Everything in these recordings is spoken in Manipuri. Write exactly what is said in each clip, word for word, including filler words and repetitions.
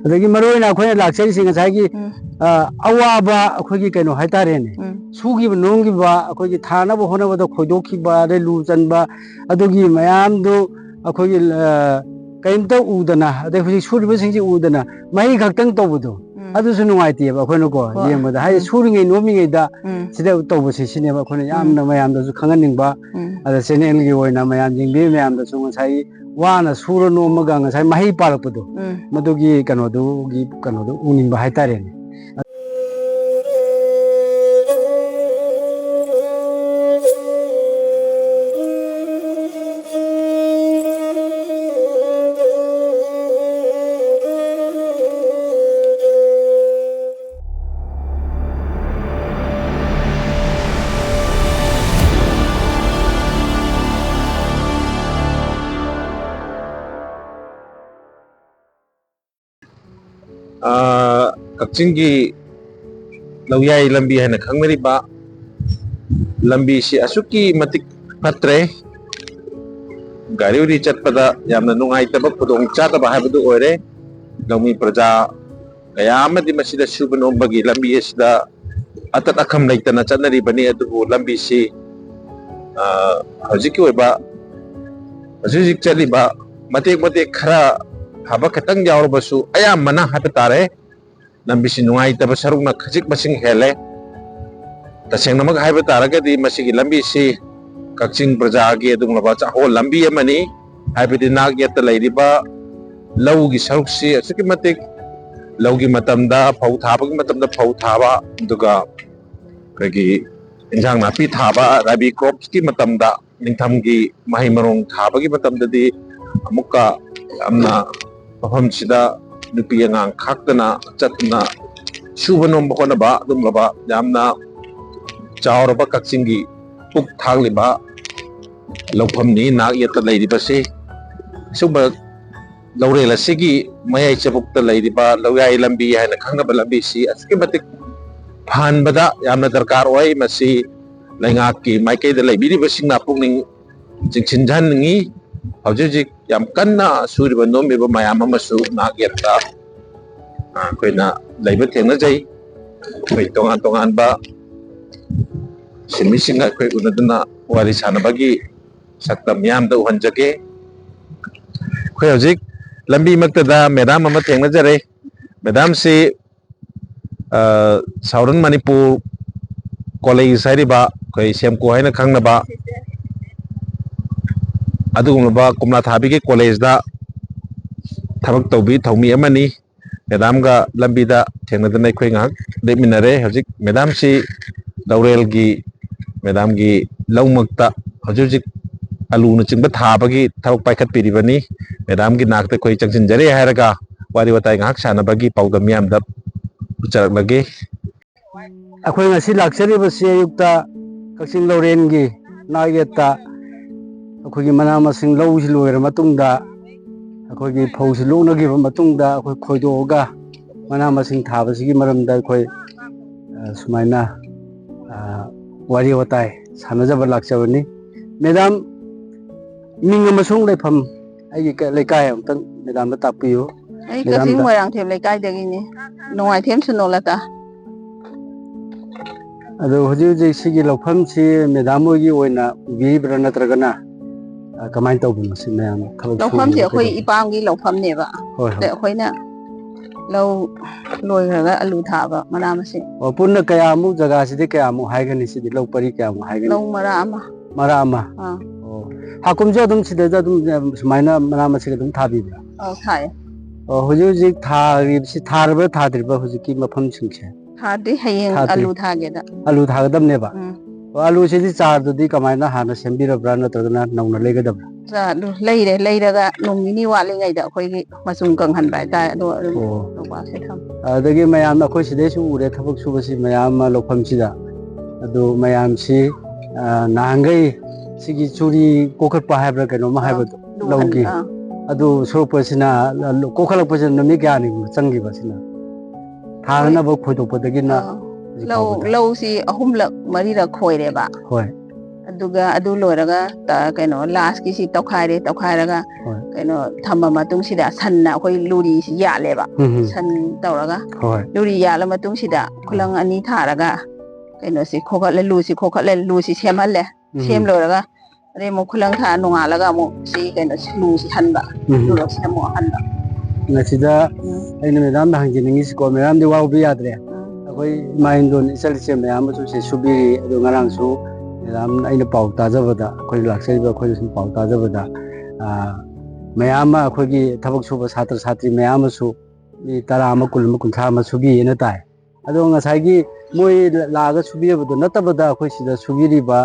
ꯑꯗꯒꯤ ꯃꯔꯨ ꯑꯣꯏꯅ ꯑꯩꯈꯣꯏꯅ ꯂꯥꯛꯆꯔꯤꯁꯤ ꯉꯁꯥꯏꯒꯤ ꯎꯝ ꯑ, ꯑꯋꯥꯕ ꯑꯩꯈꯣꯏꯒꯤ ꯀꯩꯅꯣ ꯍꯥꯏꯇꯥꯔꯦꯅꯦ, ꯎꯝ ꯁꯨꯈꯤꯕ ꯅꯣꯝꯈꯤꯕ, ꯑꯩꯈꯣꯏꯒꯤ ꯊꯥꯅꯕ ꯍꯣꯠꯅꯕꯗ ꯈꯣꯏꯗꯣꯛꯈꯤꯕ, ꯑꯗꯩ ꯂꯨ ꯆꯟꯕ, ꯑꯗꯨꯒꯤ ꯃꯌꯥꯝꯗꯨ ꯑꯩꯈꯣꯏꯒꯤ ꯑ, ꯀꯔꯤꯝꯇ ꯎꯗꯅ, ꯑꯗꯩ ꯍꯧꯖꯤꯛ ꯁꯨꯔꯤꯕꯁꯤꯡꯁꯤ ꯎꯗꯅ ꯃꯍꯩ ꯈꯛꯇꯪ ꯇꯧꯕꯗꯣ, ꯎꯝ ꯑꯗꯨꯁꯨ ꯅꯨꯡꯉꯥꯏꯇꯦꯕ ꯑꯩꯈꯣꯏꯅꯀꯣ ꯍꯣꯏ꯫ ꯌꯦꯡꯕꯗ꯫ ꯍꯥꯏꯗꯤ ꯎꯝ ꯁꯨꯔꯤꯉꯩ ꯅꯣꯝꯃꯤꯉꯩꯗ ꯎꯝ ꯁꯤꯗ ꯇꯧꯕꯁꯦ, ꯁꯤꯅꯦꯕ ꯑꯩꯈꯣꯏꯅ ꯌꯥꯝꯅ ꯃꯌꯥꯝꯗꯁꯨ ꯈꯪꯍꯟꯅꯤꯡꯕ꯫ ꯎꯝ ꯑꯗ ꯆꯦꯅꯦꯜꯒꯤ ꯑꯣꯏꯅ ꯃꯌꯥꯝ ꯌꯦꯡꯕꯤꯔꯤ ꯃꯌꯥꯝꯗꯁꯨ ꯉꯁꯥꯏ ꯋꯥꯅ ꯁꯨꯔ ꯅꯣꯝꯃꯒ ꯉꯁꯥꯏ ꯃꯍꯩ ꯄꯥꯜꯂꯛꯄꯗꯣ, ꯎꯝ ꯃꯗꯨꯒꯤ ꯀꯩꯅꯣꯗꯨꯒꯤ ꯀꯩꯅꯣꯗꯣ ꯎꯅꯤꯡꯕ ꯍꯥꯏꯇꯥꯔꯦꯅꯦ꯫ ꯑꯥ, ꯀꯛꯆꯤꯡꯒꯤ ꯂꯧꯌꯥꯏ ꯂꯝꯕꯤ ꯍꯥꯏꯅ ꯈꯪꯅꯔꯤꯕ ꯂꯝꯕꯤꯁꯤ ꯑꯁꯨꯛꯀꯤ ꯃꯇꯤꯛ ꯐꯠꯇ꯭ꯔꯦ꯫ ꯒꯥꯔꯤ ꯎꯔꯤ ꯆꯠꯄꯗ ꯌꯥꯝꯅ ꯅꯨꯡꯉꯥꯏꯇꯕ, ꯈꯨꯗꯣꯡ ꯆꯥꯗꯕ ꯍꯥꯏꯕꯗꯨ ꯑꯣꯏꯔꯦ꯫ ꯂꯧꯃꯤ ꯄ꯭ꯔꯖꯥ ꯀꯌꯥ ꯑꯃꯗꯤ ꯃꯁꯤꯗ ꯁꯨꯕ ꯅꯣꯝꯕꯒꯤ ꯂꯝꯕꯤ ꯑꯁꯤꯗ ꯑꯇꯠ ꯑꯈꯝ ꯂꯩꯇꯅ ꯆꯠꯅꯔꯤꯕꯅꯤ꯫ ꯑꯗꯨꯕꯨ ꯂꯝꯕꯤꯁꯤ, ꯑ, ꯍꯧꯖꯤꯛꯀꯤ ꯑꯣꯏꯕ, ꯍꯧꯖꯤꯛ ꯍꯧꯖꯤꯛ ꯆꯠꯂꯤꯕ ꯃꯇꯦꯛ ꯃꯇꯦꯛ ꯈꯔ ꯐꯕ ꯈꯤꯇꯪ ꯌꯥꯎꯔꯕꯁꯨ, ꯑꯌꯥꯝꯕꯅ ꯍꯥꯏꯕ ꯇꯥꯔꯦ, ꯂꯝꯕꯤꯁꯤ ꯅꯨꯡꯉꯥꯏꯇꯕ ꯁꯔꯨꯛꯅ ꯈꯖꯤꯛ ꯃꯁꯤꯡ ꯍꯦꯜꯂꯦ꯫ ꯇꯁꯦꯡꯅꯃꯛ ꯍꯥꯏꯕ ꯇꯥꯔꯒꯗꯤ, ꯃꯁꯤꯒꯤ ꯂꯝꯕꯤꯁꯤ ꯀꯛꯆꯤꯡ ꯄ꯭ꯔꯖꯥꯒꯤ ꯑꯗꯨꯒꯨꯝꯂꯕ ꯆꯥꯍꯣꯜ ꯂꯝꯕꯤ ꯑꯃꯅꯤ꯫ ꯍꯥꯏꯕꯗꯤ, ꯅꯥꯛ ꯌꯦꯠꯇ ꯂꯩꯔꯤꯕ ꯂꯧꯒꯤ ꯁꯔꯨꯛꯁꯤ ꯑꯁꯨꯛꯀꯤ ꯃꯇꯤꯛ, ꯂꯧꯒꯤ ꯃꯇꯝꯗ, ꯐꯧ ꯊꯥꯕꯒꯤ ꯃꯇꯝꯗ ꯐꯧ ꯊꯥꯕ, ꯑꯗꯨꯒ ꯑꯩꯈꯣꯏꯒꯤ ꯏꯟꯖꯥꯡ ꯅꯥꯄꯤ ꯊꯥꯕ, ꯔꯥꯕꯤ ꯀ꯭ꯔꯣꯞꯁꯀꯤ ꯃꯇꯝꯗ, ꯅꯤꯡꯊꯝꯒꯤ ꯃꯍꯩ ꯃꯔꯣꯡ ꯊꯥꯕꯒꯤ ꯃꯇꯝꯗꯗꯤ ꯑꯃꯨꯛꯀ ꯌꯥꯝꯅ ꯃꯐꯝꯁꯤꯗ ꯅꯨꯄꯤ ꯑꯉꯥꯡ ꯈꯥꯛꯇꯅ ꯆꯠꯇꯨꯅ ꯁꯨꯕ ꯅꯣꯝꯕ ꯍꯣꯠꯅꯕ, ꯑꯗꯨꯒꯨꯝꯂꯕ ꯌꯥꯝꯅ ꯆꯥꯎꯔꯕ ꯀꯛꯆꯤꯡꯒꯤ ꯄꯨꯛ ꯊꯥꯡꯂꯤꯕ ꯂꯧꯐꯝꯅꯤ꯫ ꯅꯥꯛ ꯌꯦꯠꯇ ꯂꯩꯔꯤꯕꯁꯤ, ꯑꯁꯤꯒꯨꯝꯕ ꯂꯧꯔꯦꯜ ꯑꯁꯤꯒꯤ ꯃꯌꯥꯏ ꯆꯕꯨꯛꯇ ꯂꯩꯔꯤꯕ ꯂꯧꯌꯥꯏ ꯂꯝꯕꯤ ꯍꯥꯏꯅ ꯈꯪꯅꯕ ꯂꯝꯕꯤꯁꯤ ꯑꯁꯨꯛꯀꯤ ꯃꯇꯤꯛ ꯐꯍꯟꯕꯗ ꯌꯥꯝꯅ ꯗꯔꯀꯥꯔ ꯑꯣꯏ꯫ ꯃꯁꯤ ꯂꯩꯉꯥꯛꯀꯤ ꯃꯥꯏꯀꯩꯗ ꯂꯩꯕꯤꯔꯤꯕꯁꯤꯡꯅ ꯄꯨꯛꯅꯤꯡ ꯆꯤꯡꯁꯤꯟꯖꯍꯟꯅꯤꯡꯏ꯫ ꯍꯧꯖꯤꯛ ꯍꯧꯖꯤꯛ ꯌꯥꯝ ꯀꯟꯅ ꯁꯨꯔꯤꯕ ꯅꯣꯝꯂꯤꯕ ꯃꯌꯥꯝ ꯑꯃꯁꯨ ꯅꯥꯛ ꯌꯦꯠꯇ, ꯑ, ꯑꯩꯈꯣꯏꯅ ꯂꯩꯕ ꯊꯦꯡꯅꯖꯩ꯫ ꯑꯩꯈꯣꯏ ꯇꯣꯉꯥꯟ ꯇꯣꯉꯥꯟꯕ ꯁꯤꯟꯃꯤꯁꯤꯡꯒ ꯑꯩꯈꯣꯏ ꯎꯅꯗꯨꯅ ꯋꯥꯔꯤ ꯁꯥꯟꯅꯕꯒꯤ ꯁꯛꯇꯝ ꯃꯤꯌꯥꯝꯗ ꯎꯍꯟꯖꯒꯦ꯫ ꯑꯩꯈꯣꯏ ꯍꯧꯖꯤꯛ ꯂꯝꯕꯤꯃꯛꯇꯗ ꯃꯦꯗꯥꯝ ꯑꯃ ꯊꯦꯡꯅꯖꯔꯦ꯫ ꯃꯦꯗꯥꯝꯁꯤ, ꯑ, Southern Manipur College ꯍꯥꯏꯔꯤꯕ ꯑꯩꯈꯣꯏ ꯁꯦꯝꯀꯣ ꯍꯥꯏꯅ ꯈꯪꯅꯕ ꯑꯗꯨꯒꯨꯝꯂꯕ ꯀꯣꯝꯂꯥ ꯊꯥꯕꯤꯒꯤ ꯀꯣꯂꯦꯖꯇ ꯊꯕꯛ ꯇꯧꯕꯤ ꯊꯧꯃꯤ ꯑꯃꯅꯤ꯫ ꯃꯦꯗꯥꯝꯒ ꯂꯝꯕꯤꯗ ꯊꯦꯡꯅꯗꯨꯅ ꯑꯩꯈꯣꯏ ꯉꯥꯏꯍꯥꯛ ꯂꯦꯞꯃꯤꯟꯅꯔꯦ꯫ ꯍꯧꯖꯤꯛ ꯃꯦꯗꯥꯝꯁꯤ ꯂꯧꯔꯦꯜꯒꯤ, ꯃꯦꯗꯥꯝꯒꯤ ꯂꯧꯃꯛꯇ ꯍꯧꯖꯤꯛ ꯍꯧꯖꯤꯛ ꯑꯂꯨꯅꯆꯤꯡꯕ ꯊꯥꯕꯒꯤ ꯊꯕꯛ ꯄꯥꯏꯈꯠꯄꯤꯔꯤꯕꯅꯤ꯫ ꯃꯦꯗꯥꯝꯒꯤ ꯅꯥꯛꯇ ꯑꯩꯈꯣꯏ ꯆꯪꯁꯤꯟꯖꯔꯦ ꯍꯥꯏꯔꯒ ꯋꯥꯔꯤ ꯋꯥꯇꯥꯏ ꯉꯥꯏꯍꯥꯛ ꯁꯥꯟꯅꯕꯒꯤ ꯄꯥꯎꯗꯝ ꯃꯤꯌꯥꯝꯗ ꯎꯠꯆꯔꯛꯂꯒꯦ꯫ ꯑꯩꯈꯣꯏ ꯉꯁꯤ ꯂꯥꯛꯆꯔꯤꯕꯁꯤ ꯑꯌꯨꯛꯇ ꯀꯛꯆꯤꯡ ꯂꯧꯔꯦꯟꯒꯤ ꯅꯥꯛ ꯌꯦꯠꯇ ꯑꯩꯈꯣꯏꯒꯤ ꯃꯅꯥ ꯃꯁꯤꯡ ꯂꯧꯁꯤ ꯂꯣꯏꯔ ꯃꯇꯨꯡꯗ, ꯑꯩꯈꯣꯏꯒꯤ ꯐꯧꯁꯤ ꯂꯣꯛꯅꯈꯤꯕ ꯃꯇꯨꯡꯗ ꯑꯩꯈꯣꯏ ꯈꯣꯏꯗꯣꯛꯑꯒ ꯃꯅꯥ ꯃꯁꯤꯡ ꯊꯥꯕꯁꯤꯒꯤ ꯃꯔꯝꯗ ꯑꯩꯈꯣꯏ, ꯑ, ꯁꯨꯃꯥꯏꯅ, ꯑ, ꯋꯥꯔꯤ ꯋꯥꯇꯥꯏ ꯁꯥꯟꯅꯖꯕ ꯂꯥꯛꯆꯕꯅꯤ꯫ ꯃꯦꯗꯥꯝ, ꯃꯤꯡ ꯑꯃꯁꯨꯡ ꯂꯩꯐꯝ, ꯑꯩꯒꯤ ꯀ-, ꯂꯩꯀꯥꯏ ꯑꯃꯨꯛꯇꯪ ꯃꯦꯗꯥꯝꯗ ꯇꯥꯛꯄꯤꯌꯨ꯫ ꯑꯩ ꯀꯛꯆꯤꯡ ꯃꯦꯗꯥꯝꯗ꯫ ꯃꯣꯏꯔꯥꯡꯊꯦꯝ ꯂꯩꯀꯥꯏꯗꯒꯤꯅꯤ꯫ ꯅꯣꯡꯃꯥꯏꯊꯦꯝ ꯁꯨꯅꯣꯂꯇꯥ꯫ ꯑꯗꯣ ꯍꯧꯖꯤꯛ ꯍꯧꯖꯤꯛ ꯁꯤꯒꯤ ꯂꯧꯐꯝꯁꯤ ꯃꯦꯗꯥꯝ ꯍꯣꯏꯒꯤ ꯑꯣꯏꯅ ꯎꯕꯤꯔꯤꯕ꯭ꯔꯥ, ꯅꯠꯇ꯭ꯔꯒꯅ, ꯑ, ꯀꯃꯥꯏꯅ ꯇꯧꯕꯅꯣ ꯁꯤ ꯃꯌꯥꯝ ꯊꯕꯛ ꯂꯧꯐꯝꯁꯦ ꯁꯨꯔꯤꯕ ꯑꯩꯈꯣꯏ ꯀꯩꯗꯧꯕ? ꯏꯄꯥꯝꯒꯤ ꯂꯧꯐꯝꯅꯦꯕ꯫ ꯍꯣꯏ, ꯑꯗ ꯍꯣꯏ꯫ ꯑꯩꯈꯣꯏꯅ ꯂꯧ ꯂꯣꯏꯈ꯭ꯔꯒ ꯑꯂꯨ ꯊꯥꯕ ꯃꯅꯥ ꯃꯁꯤꯡ꯫ ꯑꯣ, ꯄꯨꯟꯅ ꯀꯌꯥꯃꯨꯛ, ꯖꯒꯥꯁꯤꯗꯤ ꯀꯌꯥꯃꯨꯛ ꯍꯥꯏꯒꯅꯤ? ꯁꯤꯗꯤ ꯂꯧ ꯄꯔꯤ ꯀꯌꯥꯃꯨꯛ ꯍꯥꯏꯒꯅꯤ? ꯂꯧ ꯃꯔꯥ ꯑꯃ꯫ ꯃꯔꯥ ꯑꯃ? ꯑꯥ꯫ ꯑꯣ, ꯍꯥꯀꯨꯝꯁꯨ ꯑꯗꯨꯝ ꯁꯤꯗꯩꯗ ꯑꯗꯨꯝ, ꯁꯨꯃꯥꯏꯅ ꯃꯅꯥ ꯃꯁꯤꯡ ꯑꯗꯨꯝ ꯊꯥꯕꯤꯕ꯭ꯔꯥ? ꯑꯧ, ꯊꯥꯏꯌꯦ꯫ ꯑꯣ, ꯍꯧꯖꯤꯛ ꯍꯧꯖꯤꯛ ꯊꯥꯔꯤꯕꯁꯤ, ꯊꯥꯔꯕ꯭ꯔꯥ ꯊꯥꯗ꯭ꯔꯤꯕ꯭ꯔꯥ ꯍꯧꯖꯤꯛꯀꯤ ꯃꯐꯝꯁꯤꯡꯁꯦ? ꯊꯥꯗ꯭ꯔꯤ, ꯍꯌꯦꯡ ꯊꯥꯗ꯭ꯔꯤ꯫ ꯑꯂꯨ ꯊꯥꯒꯦꯗ꯫ ꯑꯂꯨ ꯊꯥꯒꯗꯕꯅꯦꯕ? ꯎꯝ꯫ ꯑꯣ, ꯑꯂꯨꯁꯤꯗꯤ ꯆꯥꯔꯗꯨꯗꯤ ꯀꯃꯥꯏꯅ, ꯍꯥꯟꯅ ꯁꯦꯝꯕꯤꯔꯕ꯭ꯔꯥ ꯅꯠꯇ꯭ꯔꯒꯅ ꯅꯧꯅ ꯂꯩꯒꯗꯕ꯭ꯔꯥ? ꯆꯥꯔꯗꯨ ꯂꯩꯔꯦ, ꯂꯩꯔꯒ ꯅꯣꯡ ꯅꯤꯅꯤ ꯋꯥꯠꯂꯤꯉꯩꯗ ꯑꯩꯈꯣꯏꯒꯤ ꯃꯆꯨꯝ ꯀꯪꯍꯟꯕ ꯍꯥꯏꯇꯥꯔꯦ, ꯑꯗꯣ ꯑꯗꯨꯝ ꯑꯣ꯫ ꯂꯧꯕꯥꯛꯁꯤꯗ ꯊꯝꯃꯦ꯫ ꯑꯗꯒꯤ ꯃꯌꯥꯝꯅ ꯑꯩꯈꯣꯏ ꯁꯤꯗꯩꯁꯨ ꯎꯔꯦ ꯊꯕꯛ ꯁꯨꯕꯁꯤ ꯃꯌꯥꯝ ꯑꯃ ꯂꯧꯐꯝꯁꯤꯗ, ꯑꯗꯨ ꯃꯌꯥꯝꯁꯤ, ꯑ, ꯅꯍꯥꯟꯈꯩ ꯁꯤꯒꯤ ꯆꯨꯔꯤ ꯀꯣꯛꯈꯠꯄ ꯍꯥꯏꯕ꯭ꯔꯥ ꯀꯩꯅꯣꯝꯃ ꯑꯥ, ꯍꯥꯏꯕꯗꯣ, ꯑꯗꯨ ꯂꯧꯒꯤ꯫ ꯑꯥ꯫ ꯑꯗꯨ ꯁꯨꯔꯛꯄꯁꯤꯅ, ꯀꯣꯛꯈꯠꯂꯛꯄꯁꯤꯅ ꯅꯨꯃꯤꯠ ꯀꯌꯥꯅꯤ ꯆꯪꯈꯤꯕ ꯁꯤꯅ? ꯊꯥꯅꯅꯕ ꯈꯣꯏꯗꯣꯛꯄꯗꯒꯤꯅ ꯑꯥ꯫ ꯍꯧꯖꯤꯛ ꯂꯧ, ꯐꯥꯎꯕꯗ꯫ ꯂꯧꯁꯤ ꯑꯍꯨꯝꯂꯛ ꯃꯔꯤꯔꯛ ꯈꯣꯏꯔꯦꯕ꯫ ꯍꯣꯏ꯫ ꯑꯗꯨꯒ ꯑꯗꯨ ꯂꯣꯏꯔꯒ ꯀꯩꯅꯣ ꯂꯥꯁꯀꯤꯁꯤ ꯇꯧꯈꯥꯏꯔꯦ꯫ ꯇꯧꯈꯥꯏꯔꯒ ꯀꯩꯅꯣ ꯊꯝꯃ ꯃꯇꯨꯡꯁꯤꯗ ꯁꯟꯅ ꯑꯩꯈꯣꯏ ꯂꯨꯔꯤꯁꯤ ꯌꯥꯜꯂꯦꯕ꯫ ꯁꯟ ꯇꯧꯔꯒ ꯂꯨꯔꯤ ꯌꯥꯜꯂ ꯃꯇꯨꯡꯁꯤꯗ ꯈꯨꯂꯪ ꯑꯅꯤ ꯊꯥꯔꯒ ꯀꯩꯅꯣꯁꯤ ꯈꯣꯒꯠꯂꯦ꯫ ꯂꯨꯁꯤ ꯈꯣꯒꯠꯂꯦ꯫ ꯂꯨꯁꯤ ꯁꯦꯝꯍꯜꯂꯦ꯫ ꯁꯦꯝ ꯂꯣꯏꯔꯒ ꯑꯗꯩ ꯑꯃꯨꯛ ꯈꯨꯂꯪ ꯊꯥ ꯅꯣꯡꯉꯥꯜꯂꯒ ꯑꯃꯨꯛ ꯁꯤ ꯀꯩꯅꯣ ꯂꯨꯁꯤ ꯍꯟꯕ꯫ ꯂꯨꯔꯛꯁꯤꯅ ꯑꯃꯨꯛ ꯍꯟꯕ꯫ ꯃꯁꯤꯗ ꯑꯩꯅ ꯃꯦꯗꯥꯝꯗ ꯍꯪꯖꯅꯤꯡꯉꯤꯁꯤꯀꯣ, ꯃꯦꯗꯥꯝꯗꯤ ꯋꯥꯕ ꯌꯥꯗ꯭ꯔꯦ꯫ ꯑꯩꯈꯣꯏ ꯏꯃꯥ ꯏꯟꯗꯣꯟ ꯏꯆꯜ ꯏꯆꯦ ꯃꯌꯥꯝ ꯑꯃꯁꯨ ꯁꯤ ꯁꯨꯕꯤꯔꯤ꯫ ꯑꯗꯣ ꯉꯔꯥꯡꯁꯨ ꯃꯦꯗꯥꯝ ꯑꯩꯅ ꯄꯥꯎ ꯇꯥꯖꯕꯗ, ꯑꯩꯈꯣꯏ ꯂꯥꯛꯆꯔꯤꯕ ꯑꯩꯈꯣꯏꯅ ꯁꯨꯝ ꯄꯥꯎ ꯇꯥꯖꯕꯗ, ꯑ, ꯃꯌꯥꯝ ꯑꯃ ꯑꯩꯈꯣꯏꯒꯤ ꯊꯕꯛ ꯁꯨꯕ ꯁꯥꯇ꯭ꯔ ꯁꯥꯇ꯭ꯔꯤ ꯃꯌꯥꯝ ꯑꯃꯁꯨ ꯃꯤ ꯇꯔꯥ ꯑꯃ, ꯀꯨꯟ ꯑꯃ, ꯀꯨꯟꯊ꯭ꯔꯥ ꯑꯃ ꯁꯨꯕꯤꯌꯦꯅ ꯇꯥꯏ꯫ ꯑꯗꯣ ꯉꯁꯥꯏꯒꯤ ꯃꯣꯏ ꯂꯥꯛꯑꯒ ꯁꯨꯕꯤꯔꯕꯗꯣ ꯅꯠꯇꯕꯗ ꯑꯩꯈꯣꯏ ꯁꯤꯗ ꯁꯨꯕꯤꯔꯤꯕ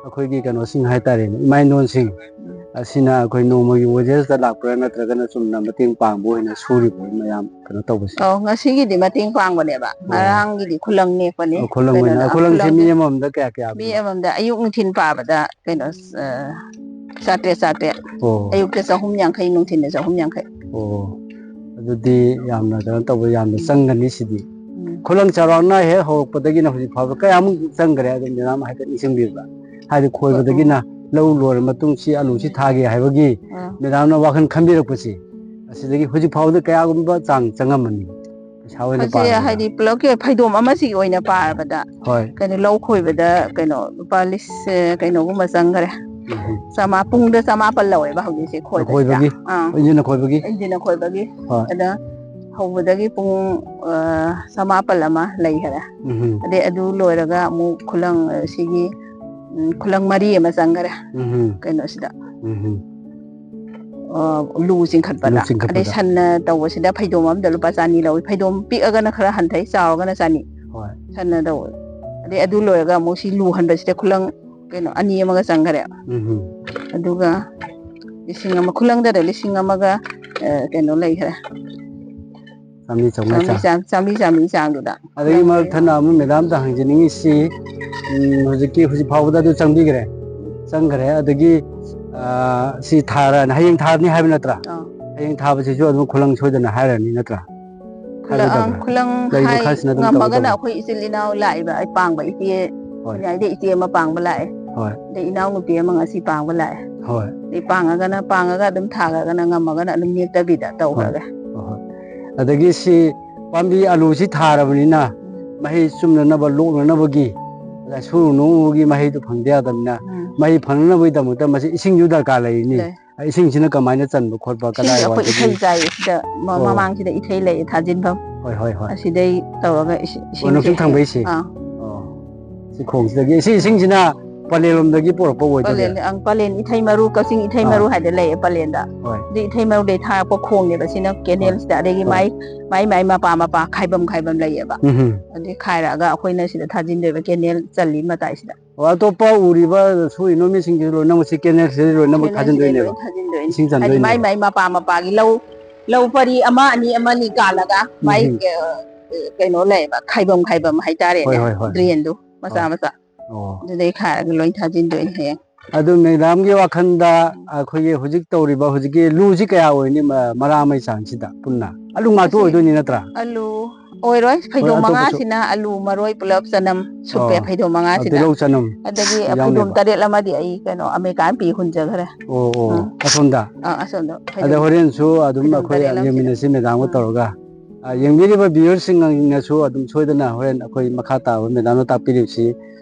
ꯑꯩꯈꯣꯏꯒꯤ ꯀꯩꯅꯣꯁꯤꯡ ꯍꯥꯏꯇꯥꯔꯦꯅꯦ, ꯏꯃꯥ ꯏꯟꯗꯣꯟꯁꯤꯡ ꯑꯁꯤꯅ ꯑꯩꯈꯣꯏ ꯅꯣꯡꯃꯒꯤ wages ꯇ ꯂꯥꯛꯄ꯭ꯔꯥ ꯅꯠꯇ꯭ꯔꯒꯅ ꯆꯨꯝꯅ ꯃꯇꯦꯡ ꯄꯥꯡꯕ ꯑꯣꯏꯅ ꯁꯨꯔꯤꯕ꯭ꯔꯥ ꯃꯌꯥꯝ ꯀꯩꯅꯣ ꯇꯧꯕꯁꯦ? ꯑꯧ, ꯉꯁꯤꯒꯤꯗꯤ ꯃꯇꯦꯡ ꯄꯥꯡꯕꯅꯦꯕ꯫ ꯑꯣ꯫ ꯉꯔꯥꯡꯒꯤꯗꯤ ꯈꯨꯂꯪ ꯅꯦꯛꯄꯅꯦ꯫ ꯑꯣ, ꯈꯨꯂꯪ ꯑꯣꯏꯅ, ꯀꯩꯅꯣꯗ, ꯈꯨꯂꯪꯁꯦ ꯈꯨꯂꯪꯁꯦ ꯃꯤ ꯑꯃꯃꯝꯗ ꯀꯌꯥ ꯀꯌꯥ ꯃꯤ ꯄꯤꯕ? ꯑꯃꯃꯝꯗ ꯑꯌꯨꯛ ꯅꯨꯡꯊꯤꯜ ꯄꯥꯕꯗ ꯀꯩꯅꯣ, ꯑ, ꯆꯥꯇ꯭ꯔꯦꯠ, ꯆꯥꯇ꯭ꯔꯦꯠ꯫ ꯑꯣ꯫ ꯑꯌꯨꯛꯇ ꯆꯍꯨꯝ ꯌꯥꯡꯈꯩ, ꯅꯨꯡꯊꯤꯜꯗ ꯆꯍꯨꯝ ꯌꯥꯡꯈꯩ꯫ ꯑꯣ, ꯑꯗꯨꯗꯤ ꯌꯥꯝꯅ ꯀꯩꯅꯣ ꯇꯧꯕ, ꯌꯥꯝꯅ ꯎꯝ꯫ ꯆꯪꯒꯅꯤ ꯁꯤꯗꯤ꯫ ꯎꯝ꯫ ꯈꯨꯂꯪ ꯆꯥꯎꯔꯥꯛꯅ ꯍꯦꯛ ꯍꯧꯔꯛꯄꯗꯒꯤꯅ ꯍꯧꯖꯤꯛ ꯐꯥꯎꯕ ꯀꯌꯥꯃꯨꯛ ꯆꯪꯈ꯭ꯔꯦ? ꯑꯗꯨꯝ ꯃꯦꯗꯥꯝ ꯍꯥꯏꯐꯦꯠ ꯅꯤꯡꯁꯤꯡꯕꯤꯕ꯭ꯔꯥ? ꯍꯥꯏꯗꯤ ꯈꯣꯏꯕꯗꯒꯤꯅ ꯎꯝ꯫ ꯂꯧ ꯂꯣꯏꯔ ꯃꯇꯨꯡ ꯁꯤ ꯑꯂꯨꯁꯤ ꯊꯥꯒꯦ ꯍꯥꯏꯕꯒꯤ ꯑꯥ꯫ ꯃꯦꯗꯥꯝꯅ ꯋꯥꯈꯜ ꯈꯟꯕꯤꯔꯛꯄꯁꯤ, ꯑꯁꯤꯗꯒꯤ ꯍꯧꯖꯤꯛ ꯐꯥꯎꯕꯗ ꯀꯌꯥꯒꯨꯝꯕ ꯆꯥꯡ ꯆꯪꯉꯝꯃꯅꯤ? ꯄꯩꯁꯥ ꯑꯣꯏꯅ ꯍꯧꯖꯤꯛ ꯄꯥꯔꯕꯗ? ꯍꯥꯏꯗꯤ ꯄꯨꯂꯞꯀꯤ ꯐꯩꯗꯣꯝ ꯑꯃꯁꯤꯒꯤ ꯑꯣꯏꯅ ꯄꯥꯔꯕꯗ, ꯍꯣꯏ꯫ ꯀꯩꯅꯣ, ꯂꯧ ꯈꯣꯏꯕꯗ, ꯀꯩꯅꯣ, ꯂꯨꯄꯥ ꯂꯤꯁ-, ꯑꯦ, ꯀꯩꯅꯣꯒꯨꯝꯕ ꯆꯪꯈꯔꯦ꯫ ꯎꯝ꯫ ꯆꯃꯥ-, ꯄꯨꯡꯗ ꯆꯃꯥꯄꯜ ꯂꯧꯋꯦꯕ ꯍꯧꯖꯤꯛꯁꯦ ꯈꯣꯏꯕꯁꯤꯗ꯫ ꯈꯣꯏꯕꯒꯤ? ꯑꯥ꯫ ꯏꯟꯖꯤꯟꯅ ꯈꯣꯏꯕꯒꯤ? ꯏꯟꯖꯤꯟꯅ ꯈꯣꯏꯕꯒꯤ꯫ ꯍꯣꯏ꯫ ꯑꯗ ꯍꯧꯕꯗꯒꯤ ꯄꯨꯡ, ꯑ, ꯆꯃꯥꯄꯜ ꯑꯃ ꯂꯩꯈꯔꯦ꯫ ꯎꯝ꯫ ꯑꯗꯩ ꯑꯗꯨ ꯂꯣꯏꯔꯒ ꯑꯃꯨꯛ ꯈꯨꯂꯪ, ꯑ, ꯁꯤꯒꯤ, ꯎꯝ, ꯈꯨꯂꯪ ꯃꯔꯤ ꯑꯃ ꯆꯪꯈꯔꯦ꯫ ꯎꯝ꯫ ꯀꯩꯅꯣꯁꯤꯗ꯫ ꯎꯝ꯫ ꯑ, ꯂꯨ ꯆꯤꯡꯈꯠꯄꯗ꯫ ꯂꯨ ꯆꯤꯡꯈꯠꯄꯗ꯫ ꯑꯗꯩ ꯁꯟꯅ ꯇꯧꯕꯁꯤꯗ ꯐꯩꯗꯣꯝ ꯑꯃꯗ ꯂꯨꯄꯥ ꯆꯅꯤ ꯂꯧꯏ꯫ ꯐꯩꯗꯣꯝ ꯄꯤꯛꯑꯒꯅ ꯈꯔ ꯍꯟꯊꯩ, ꯆꯥꯎꯔꯒꯅ ꯆꯅꯤ꯫ ꯍꯣꯏ꯫ ꯁꯟꯅ ꯇꯧꯕ꯫ ꯑꯗꯩ ꯑꯗꯨ ꯂꯣꯏꯔꯒ ꯑꯃꯨꯛ ꯁꯤ ꯂꯨ ꯍꯟꯕꯁꯤꯗ ꯈꯨꯂꯪ ꯀꯩꯅꯣ ꯑꯅꯤ ꯑꯃꯒ ꯆꯪꯈꯔꯦ꯫ ꯎꯝ꯫ ꯑꯗꯨꯒ ꯂꯤꯁꯤꯡ ꯑꯃ, ꯈꯨꯂꯪꯗꯗ ꯂꯤꯁꯤꯡ ꯑꯃꯒ, ꯑ, ꯀꯩꯅꯣ ꯂꯩꯈꯔꯦ꯫ ꯆꯥꯝꯃꯔꯤ ꯆꯥꯝꯃꯉꯥ ꯆꯥꯝꯃꯔꯤ ꯆꯥꯡ꯫ ꯆꯥꯝ-, ꯆꯥꯝꯃꯔꯤ ꯆꯥꯝꯃꯔꯤ ꯆꯥꯡꯗꯨꯗ꯫ ꯑꯗꯒꯤ ꯃꯔꯛ ꯊꯠꯅ ꯑꯃꯨꯛ ꯃꯦꯗꯥꯝꯗ ꯍꯪꯖꯅꯤꯡꯉꯤꯁꯤ, ꯎꯝ, ꯍꯧꯖꯤꯛꯀꯤ, ꯍꯧꯖꯤꯛ ꯐꯥꯎꯕꯗ ꯑꯗꯨ ꯆꯪꯕꯤꯈ꯭ꯔꯦ? ꯆꯪꯈ꯭ꯔꯦ꯫ ꯑꯗꯒꯤ, ꯑ, ꯁꯤ ꯊꯥꯔꯅꯤ, ꯍꯌꯦꯡ ꯊꯥꯔꯅꯤ ꯍꯥꯏꯕ ꯅꯠꯇ꯭ꯔꯥ? ꯑꯥ꯫ ꯍꯌꯦꯡ ꯊꯥꯕꯁꯤꯁꯨ ꯑꯗꯨꯝ ꯈꯨꯂꯪ ꯁꯣꯏꯗꯅ ꯍꯥꯏꯔꯅꯤ ꯅꯠꯇ꯭ꯔꯥ? ꯈꯨꯂꯪ, ꯍꯥꯏꯒꯗꯕ꯭ꯔꯥ? ꯈꯨꯂꯪ ꯂꯩꯕ ꯍꯥꯏ ꯈꯔꯁꯤꯅ ꯑꯗꯨꯝ ꯉꯝꯃꯒꯅ ꯇꯧꯒꯗꯕ꯭ꯔꯥ? ꯑꯩꯈꯣꯏ ꯏꯆꯤꯜ ꯏꯅꯥꯎ ꯂꯥꯛꯏꯕ, ꯑꯩ ꯄꯥꯡꯕ ꯏꯆꯦ, ꯍꯣꯏ꯫ ꯈꯨꯟꯌꯥꯏꯗ ꯏꯆꯦ ꯑꯃ ꯄꯥꯡꯕ ꯂꯥꯛꯑꯦ꯫ ꯍꯣꯏ꯫ ꯑꯗꯩ ꯏꯅꯥꯎꯅꯨꯄꯤ ꯑꯃ ꯉꯁꯤ ꯄꯥꯡꯕ ꯂꯥꯛꯑꯦ꯫ ꯍꯣꯏ꯫ ꯑꯗꯩ ꯄꯥꯡꯉꯒꯅ ꯄꯥꯡꯉꯒ ꯑꯗꯨꯝ ꯊꯥꯈ꯭ꯔꯒꯅ ꯉꯝꯃꯒꯅ ꯑꯗꯨꯝ ꯅꯦꯛꯇꯕꯤꯗ ꯇꯧꯈ꯭ꯔꯒꯦ꯫ ꯍꯣꯏ, ꯍꯣꯏ꯫ ꯑꯗꯒꯤ ꯁꯤ ꯄꯥꯝꯕꯤ ꯑꯂꯨꯁꯤ ꯊꯥꯔꯕꯅꯤꯅ ꯃꯍꯩ ꯆꯨꯝꯅꯅꯕ, ꯂꯣꯛꯅꯅꯕꯒꯤ, ꯁꯨꯔꯨ ꯅꯣꯡꯃꯒꯤ ꯃꯍꯩꯗꯨ ꯐꯪꯗ ꯌꯥꯗꯕꯅꯤꯅ, ꯎꯝ꯫ ꯃꯍꯩ ꯐꯪꯅꯅꯕꯒꯤꯗꯃꯛꯇ ꯃꯁꯤ ꯏꯁꯤꯡꯁꯨ ꯗꯔꯀꯥꯔ ꯂꯩꯔꯤꯅꯤ꯫ ꯂꯩ꯫ ꯏꯁꯤꯡꯁꯤꯅ ꯀꯃꯥꯏꯅ ꯆꯟꯕ ꯈꯣꯠꯄ, ꯏꯁꯤꯡꯁꯦ ꯑꯩꯈꯣꯏ ꯀꯗꯥꯏꯋꯥꯏꯗꯒꯤ? ꯏꯊꯩ ꯆꯥꯏꯌꯦ ꯁꯤꯗ, ꯃ-, ꯑꯣ꯫ ꯃꯃꯥꯡꯁꯤꯗ ꯏꯊꯩ ꯂꯩꯌꯦ ꯊꯥꯖꯤꯟꯐꯝ꯫ ꯍꯣꯏ, ꯍꯣꯏ, ꯍꯣꯏ꯫ ꯑꯁꯤꯗꯩ ꯇꯧꯔꯒ ꯏꯁꯤ-, ꯑꯣ, ꯅꯨꯡꯁꯤꯠ ꯏꯁꯤꯡꯁꯦ꯫ ꯊꯪꯕ ꯏꯁꯤꯡ? ꯑꯥ꯫ ꯑꯣ꯫ ꯁꯤ ꯈꯣꯡꯁꯤꯗꯒꯤ ꯁꯤ ꯏꯁꯤꯡꯁꯤꯅ ꯄꯂꯦꯜꯂꯣꯝꯗꯒꯤ ꯄꯨꯔꯛꯄ ꯑꯣꯏꯗꯣꯏꯅꯦ? ꯄꯂꯦꯟ, ꯑꯪ, ꯄꯂꯦꯟ ꯏꯊꯩ ꯃꯔꯨ, ꯀꯛꯆꯤꯡ ꯏꯊꯩ ꯑꯥ꯫ ꯃꯔꯨ ꯍꯥꯏꯗ ꯂꯩꯌꯦ ꯄꯂꯦꯟꯗ꯫ ꯍꯣꯏ꯫ ꯑꯗꯨ ꯏꯊꯩ ꯃꯔꯨꯗꯩ ꯊꯥꯔꯛꯄ ꯈꯣꯡꯅꯦꯕ ꯁꯤꯅ ꯀꯦꯅꯦꯜꯁꯤꯗ꯫ ꯑꯗꯒꯤ ꯍꯣꯏ꯫ ꯃꯥꯏ, ꯃꯥꯏ, ꯃꯥꯏ ꯃꯄꯥ ꯃꯄꯥ ꯈꯥꯏꯕꯝ ꯈꯥꯏꯕꯝ ꯂꯩꯌꯦꯕ꯫ ꯎꯝ꯫ ꯑꯗꯨꯗꯩ ꯈꯥꯏꯔꯛꯑꯒ ꯑꯩꯈꯣꯏꯅ ꯁꯤꯗ ꯊꯥꯖꯤꯟꯗꯣꯏꯕ ꯀꯦꯅꯦꯜ ꯆꯜꯂꯤ ꯃꯇꯥꯏꯁꯤꯗ꯫ ꯑꯣ, ꯑꯇꯣꯞꯄ ꯎꯔꯤꯕ ꯁꯨꯔꯤ ꯅꯣꯃꯤꯁꯤꯡꯁꯤ ꯂꯣꯏꯅꯃꯛ ꯁꯤ ꯀꯦꯅꯦꯜꯁꯤꯗ ꯂꯣꯏꯅꯃꯛ ꯀꯦꯅꯦꯜꯁꯤꯗ ꯊꯥꯖꯤꯟꯗꯣꯏꯅꯦꯕ? ꯂꯣꯏ ꯊꯥꯖꯤꯟꯗꯣꯏꯅꯦ꯫ ꯏꯁꯤꯡ ꯍꯥꯏꯗꯤ ꯃꯥꯏ ꯆꯟꯗꯣꯏꯅꯦꯕ? ꯃꯥꯏ ꯃꯥꯏ ꯃꯄꯥ ꯃꯄꯥꯒꯤ ꯂꯧ, ꯂꯧ ꯄꯔꯤ ꯑꯃ ꯑꯅꯤ ꯑꯃ ꯑꯅꯤ ꯀꯥꯜꯂꯒ ꯃꯥꯏ, ꯎꯝ꯫ ꯑ, ꯀꯩꯅꯣ ꯂꯩꯌꯦꯕ, ꯈꯥꯏꯕꯝ ꯈꯥꯏꯕꯝ ꯍꯥꯏꯇꯥꯔꯦꯅꯦ꯫ ꯍꯣꯏ, ꯍꯣꯏ, ꯍꯣꯏ꯫ ꯗ꯭ꯔꯦꯟꯗꯨ ꯃꯆꯥ ꯍꯣꯏ꯫ ꯃꯆꯥ꯫ ꯑꯣ꯫ ꯑꯗꯨꯗꯩ ꯈꯥꯏꯔꯒ ꯂꯣꯏ ꯊꯥꯖꯤꯟꯗꯣꯏꯅꯦ ꯍꯌꯦꯡ꯫ ꯑꯗꯨ ꯃꯦꯗꯥꯝꯒꯤ ꯋꯥꯈꯜꯗ ꯑꯩꯈꯣꯏꯒꯤ ꯍꯧꯖꯤꯛ ꯇꯧꯔꯤꯕ ꯍꯧꯖꯤꯛꯀꯤ ꯂꯨꯁꯤ ꯀꯌꯥ ꯑꯣꯏꯅꯤ, ꯃ-, ꯃꯔꯥ ꯑꯃꯒꯤ ꯆꯥꯡꯁꯤꯗ ꯄꯨꯟꯅ? ꯑꯂꯨ ꯉꯥꯛꯇ ꯑꯁꯤ ꯑꯣꯏꯗꯣꯏꯅꯤ ꯅꯠꯇ꯭ꯔꯥ? ꯑꯂꯨ ꯑꯣꯏꯔꯣꯏ, ꯐꯩꯗꯣꯝ ꯑꯇꯣꯞꯄꯁꯨ? ꯃꯉꯥꯁꯤꯅ ꯑꯂꯨ ꯃꯔꯣꯏ ꯄꯨꯂꯞ ꯆꯅꯝ ꯁꯨꯞꯄꯦ, ꯑꯣ꯫ ꯐꯩꯗꯣꯝ ꯑ, ꯃꯉꯥꯁꯤꯗ꯫ ꯇꯤꯜꯍꯧ ꯆꯅꯝ ꯑꯗꯒꯤ ꯌꯥꯎꯅꯦꯕ? ꯐꯩꯗꯣꯝ ꯇꯔꯦꯠ ꯑꯃꯗꯤ ꯑꯩ ꯀꯩꯅꯣ ꯑꯃꯦꯔꯤꯀꯥꯟ ꯄꯤ ꯍꯨꯟꯖꯈ꯭ꯔꯦ꯫ ꯑꯣ, ꯑꯣ꯫ ꯎꯝ꯫ ꯑꯁꯣꯝꯗ? ꯑꯥ, ꯑꯁꯣꯝꯗ ꯑꯗ ꯐꯩꯗꯣꯝ, ꯍꯣꯔꯦꯟꯁꯨ ꯑꯗꯨꯝ ꯐꯩꯗꯣꯝ ꯑꯩꯈꯣꯏ ꯇꯔꯦꯠ ꯑꯃꯁꯤꯗ꯫ ꯌꯦꯡꯃꯤꯟꯅꯁꯤ ꯃꯦꯗꯥꯝꯒ ꯎꯝ꯫ ꯇꯧꯔꯒ꯫ ꯑ, ꯌꯦꯡꯕꯤꯔꯤꯕ ꯚ꯭ꯌꯨꯋꯔꯁꯤꯡꯅꯁꯨ ꯑꯗꯨꯝ ꯁꯣꯏꯗꯅ ꯍꯣꯔꯦꯟ ꯑꯩꯈꯣꯏ ꯃꯈꯥ ꯇꯥꯕ ꯃꯦꯗꯥꯝꯅ ꯇꯥꯛꯄꯤꯔꯤꯕꯁꯤ,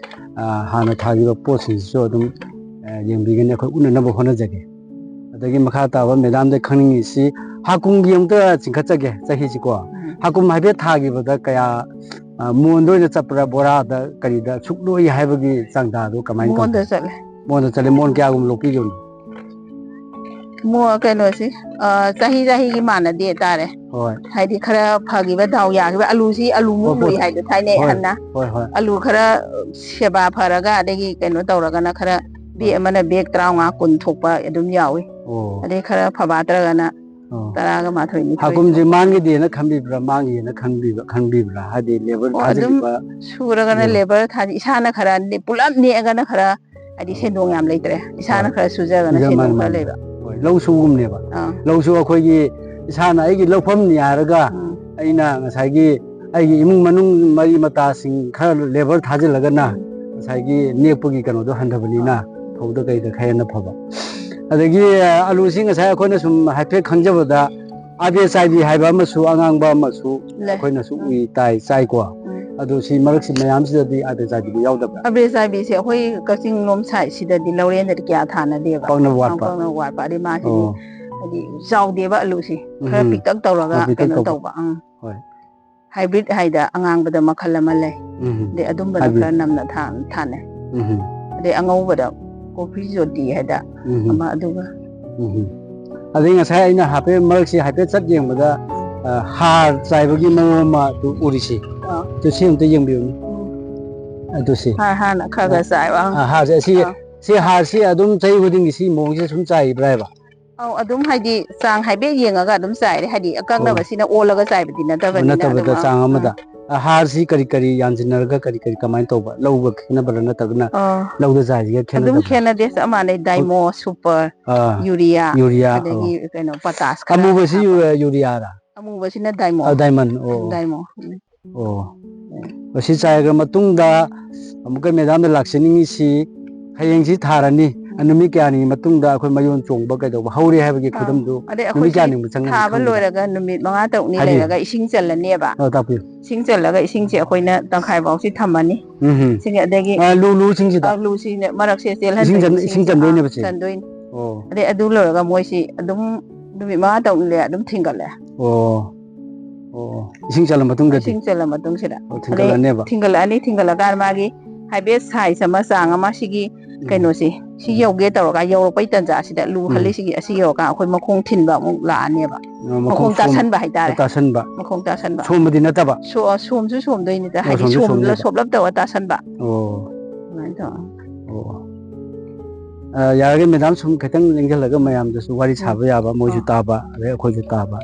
ꯑ, ꯍꯥꯟꯅ ꯊꯥꯈꯤꯕ ꯄꯣꯠꯁꯤꯡꯁꯤꯁꯨ ꯑꯗꯨꯝ, ꯑ, ꯌꯦꯡꯕꯤꯒꯅꯤ, ꯑꯩꯈꯣꯏ ꯎꯠꯅꯅꯕ ꯍꯣꯠꯅꯖꯒꯦ꯫ ꯑꯗꯒꯤ ꯃꯈꯥ ꯇꯥꯕ ꯃꯦꯗꯥꯝꯗ ꯈꯪꯅꯤꯡꯉꯤꯁꯤ ꯍꯥꯀꯨꯝꯒꯤ ꯑꯃꯨꯛꯇ ꯆꯤꯡꯈꯠꯆꯒꯦ, ꯆꯍꯤꯁꯤꯀꯣ꯫ ꯎꯝ꯫ ꯍꯥꯀꯨꯝ ꯍꯥꯏꯐꯦꯠ ꯊꯥꯈꯤꯕꯗ ꯀꯌꯥ, ꯑ, ꯃꯣꯟꯗ ꯑꯣꯏꯅ ꯆꯠꯄ꯭ꯔꯥ, ꯕꯣꯔꯥꯗ, ꯀꯔꯤꯗ ꯁꯨꯛ ꯂꯣꯏ ꯍꯥꯏꯕꯒꯤ ꯆꯥꯡꯗꯥꯗꯣ ꯀꯃꯥꯏꯅ ꯇꯧꯒꯦ? ꯃꯣꯟꯗ ꯆꯠꯂꯦ꯫ ꯃꯣꯟꯗ ꯆꯠꯂꯦ꯫ ꯃꯣꯟ ꯀꯌꯥꯒꯨꯝꯕ ꯂꯣꯛꯄꯤꯈꯤꯕꯅꯣ? ꯃꯣ-, ꯀꯩꯅꯣꯁꯤ, ꯑ, ꯆꯍꯤ ꯆꯍꯤꯒꯤ ꯃꯥꯟꯅꯗꯦ ꯇꯥꯔꯦ꯫ ꯍꯣꯏ꯫ ꯍꯥꯏꯗꯤ ꯈꯔ ꯐꯈꯤꯕ ꯗꯥꯎ ꯌꯥꯈꯤꯕ ꯑꯂꯨꯁꯤ ꯑꯂꯨ ꯍꯣꯏ, ꯃꯨꯛ ꯂꯨꯏ ꯍꯣꯏ꯫ ꯍꯥꯏꯗꯣ ꯊꯥꯏꯅꯩ ꯍꯣꯏ, ꯑꯍꯟꯅ꯫ ꯍꯣꯏ, ꯍꯣꯏ꯫ ꯑꯂꯨ ꯈꯔ ꯁꯦꯕꯥ ꯐꯔꯒ ꯑꯗꯒꯤ ꯀꯩꯅꯣ ꯇꯧꯔꯒꯅ ꯈꯔ ꯕꯦꯛ ꯍꯣꯏ꯫ ꯑꯃꯅ ꯕꯦꯛ ꯇꯔꯥꯃꯉꯥ ꯀꯨꯟ ꯊꯣꯛꯄ ꯑꯗꯨꯝ ꯌꯥꯎꯏ꯫ ꯑꯣ꯫ ꯑꯗꯩ ꯈꯔ ꯐꯕꯥꯠꯇ꯭ꯔꯒꯅ ꯑꯣ꯫ ꯇꯔꯥꯒ ꯃꯥꯊꯣꯏ ꯅꯤꯊꯣꯏ ꯍꯥꯀꯨꯝꯁꯦ ꯊꯣꯛꯄ꯫ ꯃꯥꯡꯈꯤꯗꯦꯅ ꯈꯟꯕꯤꯕ꯭ꯔꯥ, ꯃꯥꯡꯈꯤꯅ ꯈꯟꯕꯤꯕ-, ꯈꯟꯕꯤꯕ꯭ꯔꯥ? ꯍꯥꯏꯗꯤ ꯂꯦꯕꯔ ꯑꯣ, ꯑꯗꯨꯝ ꯊꯥꯖꯤꯜꯂꯤꯕ ꯁꯨꯔꯒꯅ ꯂꯦꯕꯔ꯫ ꯂꯦꯕꯔ ꯊꯥꯗꯤ, ꯏꯁꯥꯅ ꯈꯔ ꯅꯦ-, ꯄꯨꯂꯞ ꯅꯦꯛꯑꯒꯅ ꯈꯔ, ꯍꯥꯏꯗꯤ ꯑꯣ꯫ ꯁꯦꯟꯗꯣꯡ ꯌꯥꯝ ꯂꯩꯇ꯭ꯔꯦ꯫ ꯏꯁꯥꯅ ꯍꯣꯏ꯫ ꯈꯔ ꯁꯨꯖꯔꯒꯅ ꯏꯁꯥ-, ꯁꯦꯟꯗꯣꯡ ꯃꯥꯅꯤ, ꯈꯔ ꯃꯥꯅꯤ꯫ ꯂꯩꯕ꯫ ꯍꯣꯏ, ꯂꯧ ꯁꯨꯒꯨꯝꯅꯦꯕ꯫ ꯑꯥ꯫ ꯂꯧꯁꯨ ꯑꯩꯈꯣꯏꯒꯤ ꯏꯁꯥꯅ ꯑꯩꯒꯤ ꯂꯧꯐꯝꯅꯤ ꯍꯥꯏꯔꯒ ꯎꯝ꯫ ꯑꯩꯅ ꯉꯁꯥꯏꯒꯤ ꯑꯩꯒꯤ ꯏꯃꯨꯡ ꯃꯅꯨꯡ ꯃꯔꯤ ꯃꯇꯥꯁꯤꯡ ꯈꯔ ꯂꯦꯕꯔ ꯊꯥꯖꯤꯜꯂꯒꯅ ꯎꯝ꯫ ꯉꯁꯥꯏꯒꯤ ꯅꯦꯛꯄꯒꯤ ꯀꯩꯅꯣꯗꯣ ꯍꯟꯊꯕꯅꯤꯅ ꯐꯧꯗ ꯀꯩꯗ ꯈꯔ ꯍꯦꯟꯅ ꯐꯕ꯫ ꯑꯗꯒꯤ ꯑꯂꯨꯁꯤ ꯉꯁꯥꯏ ꯑꯩꯈꯣꯏꯅ ꯁꯨꯝ ꯍꯥꯏꯐꯦꯠ ꯈꯪꯖꯕꯗ ꯑꯥꯕꯦ ꯆꯥꯏꯕꯤ ꯍꯥꯏꯕ ꯑꯃꯁꯨ, ꯑꯉꯥꯡꯕ ꯑꯃꯁꯨ ꯂꯩ꯫ ꯑꯩꯈꯣꯏꯅꯁꯨ ꯎꯝ꯫ ꯎꯏ, ꯇꯥꯏ, ꯆꯥꯏꯀꯣ꯫ ꯎꯝ꯫ ꯑꯗꯣ ꯁꯤ ꯃꯔꯛꯁꯤ ꯃꯌꯥꯝꯁꯤꯗꯗꯤ ꯑꯥꯕꯦ ꯆꯥꯏꯕꯤꯗꯤ ꯌꯥꯎꯗꯕ꯭ꯔꯥ? ꯑꯥꯕꯦ ꯆꯥꯏꯕꯤꯁꯦ ꯑꯩꯈꯣꯏ ꯀꯛꯆꯤꯡ ꯂꯣꯝ ꯁꯥꯏꯠꯁꯤꯗꯗꯤ ꯂꯧꯔꯦꯟꯗꯗꯤ ꯀꯌꯥ ꯊꯥꯅꯗꯦꯕ꯫ ꯄꯥꯛꯅ ꯋꯥꯠꯄ꯫ ꯑꯥ, ꯄꯥꯛꯅ ꯋꯥꯠꯄ꯫ ꯑꯗꯩ ꯃꯥꯁꯤꯗꯤ ꯑꯣ꯫ ꯍꯥꯏꯗꯤ ꯆꯥꯎꯗꯦꯕ ꯑꯂꯨꯁꯤ꯫ ꯈꯔ ꯎꯝ꯫ ꯄꯤꯛꯇꯛ ꯇꯧꯔꯒ ꯑꯥ, ꯄꯤꯛꯇꯛ ꯀꯩꯅꯣ ꯇꯧꯕ꯫ ꯇꯧꯕ꯫ ꯑꯪ꯫ ꯍꯣꯏ꯫ ꯍꯥꯏꯕ꯭ꯔꯤꯠ ꯍꯥꯏꯗ ꯑꯉꯥꯡꯕꯗ ꯃꯈꯜ ꯑꯃ ꯂꯩ꯫ ꯎꯝ꯫ ꯑꯗꯩ ꯑꯗꯨꯝꯕꯗ ꯍꯥꯏꯕ꯭ꯔꯤꯠ꯫ ꯈꯔ ꯅꯝꯅ ꯊꯥ-, ꯊꯥꯅꯩ꯫ ꯎꯝ꯫ ꯑꯗꯩ ꯑꯉꯧꯕꯗ ꯀꯣꯐꯤ ꯖꯣꯇꯤ ꯍꯥꯏꯗ ꯎꯝ꯫ ꯑꯃ ꯑꯗꯨꯒ꯫ ꯎꯝ꯫ ꯑꯗꯩ ꯉꯁꯥꯏ ꯑꯩꯅ ꯍꯥꯏꯐꯦꯠ ꯃꯔꯛꯁꯤ ꯍꯥꯏꯐꯦꯠ ꯆꯠ ꯌꯦꯡꯕꯗ, ꯑ, ꯍꯥꯔ ꯆꯥꯏꯕꯒꯤ ꯃꯑꯣꯡ ꯑꯃ ꯑꯗꯨ ꯎꯔꯤꯁꯤ꯫ ꯑꯥ꯫ ꯑꯗꯨ ꯁꯤ ꯑꯝꯇ ꯌꯦꯡꯕꯤꯌꯨꯅꯦ꯫ ꯎꯝ꯫ ꯑꯗꯨ ꯁꯤ꯫ ꯍꯥꯔ ꯍꯥꯟꯅ ꯈꯔ ꯈꯔ ꯑ, ꯆꯥꯏꯕ꯫ ꯑ, ꯍꯥꯔꯁꯦ ꯑꯁꯤ, ꯑꯥ꯫ ꯁꯤ ꯍꯥꯔꯁꯤ ꯑꯗꯨꯝ ꯆꯍꯤ ꯈꯨꯗꯤꯡꯒꯤ ꯁꯤ ꯃꯑꯣꯡꯁꯦ ꯁꯨꯝ ꯆꯥꯏꯕ꯭ꯔꯥ ꯍꯥꯏꯕ? ꯑꯧ, ꯑꯗꯨꯝ ꯍꯥꯏꯗꯤ ꯆꯥꯡ ꯍꯥꯏꯐꯦꯠ ꯌꯦꯡꯉꯒ ꯑꯗꯨꯝ ꯆꯥꯏꯔꯦ, ꯍꯥꯏꯗꯤ ꯑꯣ꯫ ꯑꯀꯛꯅꯕꯁꯤꯅ ꯑꯣꯜꯂꯒ ꯆꯥꯏꯕꯗꯤ ꯅꯠꯇꯕꯅꯤꯅ ꯅꯠꯇꯕꯗ ꯑꯗꯨꯝ, ꯑꯥ, ꯆꯥꯡ ꯑꯃꯗ꯫ ꯑꯥ꯫ ꯑ, ꯍꯥꯔꯁꯤ ꯀꯔꯤ ꯀꯔꯤ ꯌꯥꯟꯁꯤꯟꯅꯔꯒ ꯀꯔꯤ ꯀꯔꯤ ꯀꯃꯥꯏꯅ ꯇꯧꯕ? ꯂꯧꯒ ꯈꯦꯠꯅꯕ꯭ꯔꯥ ꯅꯠꯇ꯭ꯔꯒꯅ ꯑꯥ꯫ ꯂꯧꯗ ꯆꯥꯏꯁꯤꯒ ꯑꯗꯨꯝ ꯈꯦꯠꯅꯗꯕ꯭ꯔꯥ? ꯈꯦꯠꯅꯗꯦ, ꯆꯞ ꯃꯥꯟꯅꯩ꯫ ꯍꯧ-, ꯗꯥꯏꯃꯣ, ꯁꯨꯄꯔ, ꯑꯥ, ꯌꯨꯔꯤꯌꯥ, ꯌꯨꯔꯤꯌꯥ, ꯑꯗꯒꯤ ꯑꯣ꯫ ꯀꯩꯅꯣ, ꯄꯣꯇꯥꯁ ꯈꯔ ꯑꯃꯨꯕꯁꯤ ꯍꯥꯞꯄ꯫ ꯌꯨ-, ꯌꯨꯔꯤꯌꯥꯔꯥ? ꯑꯃꯨꯕꯁꯤꯅ ꯗꯥꯏꯃꯣ꯫ ꯑ, ꯗꯥꯏꯃꯟ, ꯑꯣ꯫ ꯗꯥꯏꯃꯣ꯫ ꯎꯝ꯫ ꯑꯣ꯫ ꯎꯝ꯫ ꯃꯁꯤ ꯆꯥꯏꯈ꯭ꯔ ꯃꯇꯨꯡꯗ ꯑꯃꯨꯛꯀ ꯃꯦꯗꯥꯝꯗ ꯂꯥꯛꯆꯅꯤꯡꯉꯤꯁꯤ, ꯍꯌꯦꯡꯁꯤ ꯊꯥꯔꯅꯤ꯫ ꯎꯝ꯫ ꯅꯨꯃꯤꯠ ꯀꯌꯥꯅꯤꯒꯤ ꯃꯇꯨꯡꯗ ꯑꯩꯈꯣꯏ ꯃꯌꯣꯟ ꯆꯣꯡꯕ ꯀꯩꯗꯧꯕ ꯍꯧꯔꯦ ꯍꯥꯏꯕꯒꯤ ꯑꯥ꯫ ꯈꯨꯗꯝꯗꯨ ꯑꯗꯩ ꯅꯨꯃꯤꯠ ꯑꯩꯈꯣꯏꯁꯤ ꯀꯌꯥꯅꯤꯃꯨꯛ ꯆꯪꯒꯅꯤ ꯊꯥꯕ ꯈꯪꯕꯗ? ꯂꯣꯏꯔꯒ ꯅꯨꯃꯤꯠ ꯃꯉꯥ ꯇꯔꯨꯛꯅꯤ ꯍꯥꯏꯕꯤꯌꯨ꯫ ꯂꯩꯔꯒ ꯏꯁꯤꯡ ꯆꯜꯂꯅꯦꯕ꯫ ꯑ, ꯇꯥꯛꯄꯤꯌꯨ꯫ ꯏꯁꯤꯡ ꯆꯜꯂꯒ ꯏꯁꯤꯡꯁꯦ ꯑꯩꯈꯣꯏꯅ ꯇꯪꯈꯥꯏ ꯐꯥꯎꯁꯤ ꯊꯝꯃꯅꯤ꯫ ꯎꯝ ꯍꯨꯝ꯫ ꯁꯤꯅꯤ, ꯑꯗꯒꯤ ꯑ, ꯂꯨ, ꯂꯨꯁꯤꯡꯁꯤꯗ? ꯑ, ꯂꯨꯁꯤꯅꯦ, ꯃꯔꯛꯁꯦ ꯏꯁꯤꯡ ꯆꯦꯜꯍꯟꯗꯣꯏꯅꯤ ꯆꯟ-, ꯏꯁꯤꯡ ꯏꯁꯤꯡꯁꯦ꯫ ꯑꯥ, ꯆꯟꯗꯣꯏꯅꯦꯕ ꯁꯤ? ꯆꯟꯗꯣꯏꯅꯤ꯫ ꯑꯣ꯫ ꯑꯗꯩ ꯑꯗꯨ ꯂꯣꯏꯔꯒ ꯃꯣꯏꯁꯤ ꯑꯗꯨꯝ ꯅꯨꯃꯤꯠ ꯃꯉꯥ ꯇꯔꯨꯛꯅꯤ ꯂꯩꯔ ꯑꯗꯨꯝ ꯊꯤꯡꯒꯠꯂꯦ꯫ ꯑꯣ꯫ ꯑꯣ, ꯑꯣ꯫ ꯏꯁꯤꯡ ꯆꯜꯂ ꯃꯇꯨꯡꯗꯗꯤ? ꯏꯁꯤꯡ ꯆꯜꯂ ꯃꯇꯨꯡꯁꯤꯗ꯫ ꯑꯣ, ꯑꯗꯩ ꯊꯤꯡꯒꯠꯂꯅꯦꯕ? ꯊꯤꯡꯒꯠꯂꯛꯑꯅꯤ, ꯊꯤꯡꯒꯠꯂꯀꯥꯟꯗ ꯃꯥꯒꯤ ꯍꯥꯏꯐꯦꯠ ꯁꯥꯏꯖ ꯑꯃ, ꯆꯥꯡ ꯑꯃ, ꯁꯤꯒꯤ ꯎꯝ꯫ ꯀꯩꯅꯣꯁꯦ, ꯁꯤ ꯎꯝ꯫ ꯌꯧꯒꯦ ꯇꯧꯔꯒ ꯌꯧꯔꯛꯄꯩ ꯇꯟꯖꯥꯁꯤꯗ ꯂꯨ ꯎꯝ꯫ ꯍꯜꯂꯤꯁꯤꯒꯤ ꯑꯁꯤ ꯌꯧꯔꯀꯥꯟꯗ ꯑꯩꯈꯣꯏ ꯃꯈꯣꯡ ꯊꯤꯟꯕ ꯑꯃꯨꯛ ꯂꯥꯛꯑꯅꯦꯕ꯫ ꯑ, ꯃꯈꯣꯡ ꯃꯈꯣꯡ ꯁꯣꯝ-, ꯇꯥꯁꯟꯕ ꯍꯥꯏꯇꯥꯔꯦ꯫ ꯇꯥꯁꯟꯕ꯫ ꯃꯈꯣꯡ ꯇꯥꯁꯟꯕ꯫ ꯁꯣꯝꯕꯗꯤ ꯅꯠꯇꯕ? ꯁꯣ-, ꯑ, ꯁꯣꯝꯁꯨ ꯁꯣꯝꯗꯣꯏꯅꯤꯗ, ꯑꯣ, ꯍꯥꯏꯗꯤ ꯁꯣꯝꯁꯨ ꯁꯣꯝꯂ-, ꯁꯣꯝꯅꯦꯕ꯫ ꯁꯣꯞꯂꯞ ꯇꯧꯔ ꯇꯥꯁꯟꯕ꯫ ꯑꯣ꯫ ꯑꯗꯨꯃꯥꯏꯅ ꯇꯧꯔ꯫ ꯑꯣ꯫ ꯑ, ꯌꯥꯔꯒꯗꯤ ꯃꯦꯗꯥꯝ ꯁꯨꯝ ꯈꯤꯇꯪ ꯂꯦꯡꯁꯤꯜꯂꯒ ꯃꯌꯥꯝꯗꯁꯨ ꯋꯥꯔꯤ ꯎꯝ꯫ ꯁꯥꯕ ꯌꯥꯕ, ꯃꯣꯏꯁꯨ ꯑꯥ꯫ ꯇꯥꯕ, ꯑꯗꯩ ꯑꯩꯈꯣꯏꯁꯨ ꯇꯥꯕ꯫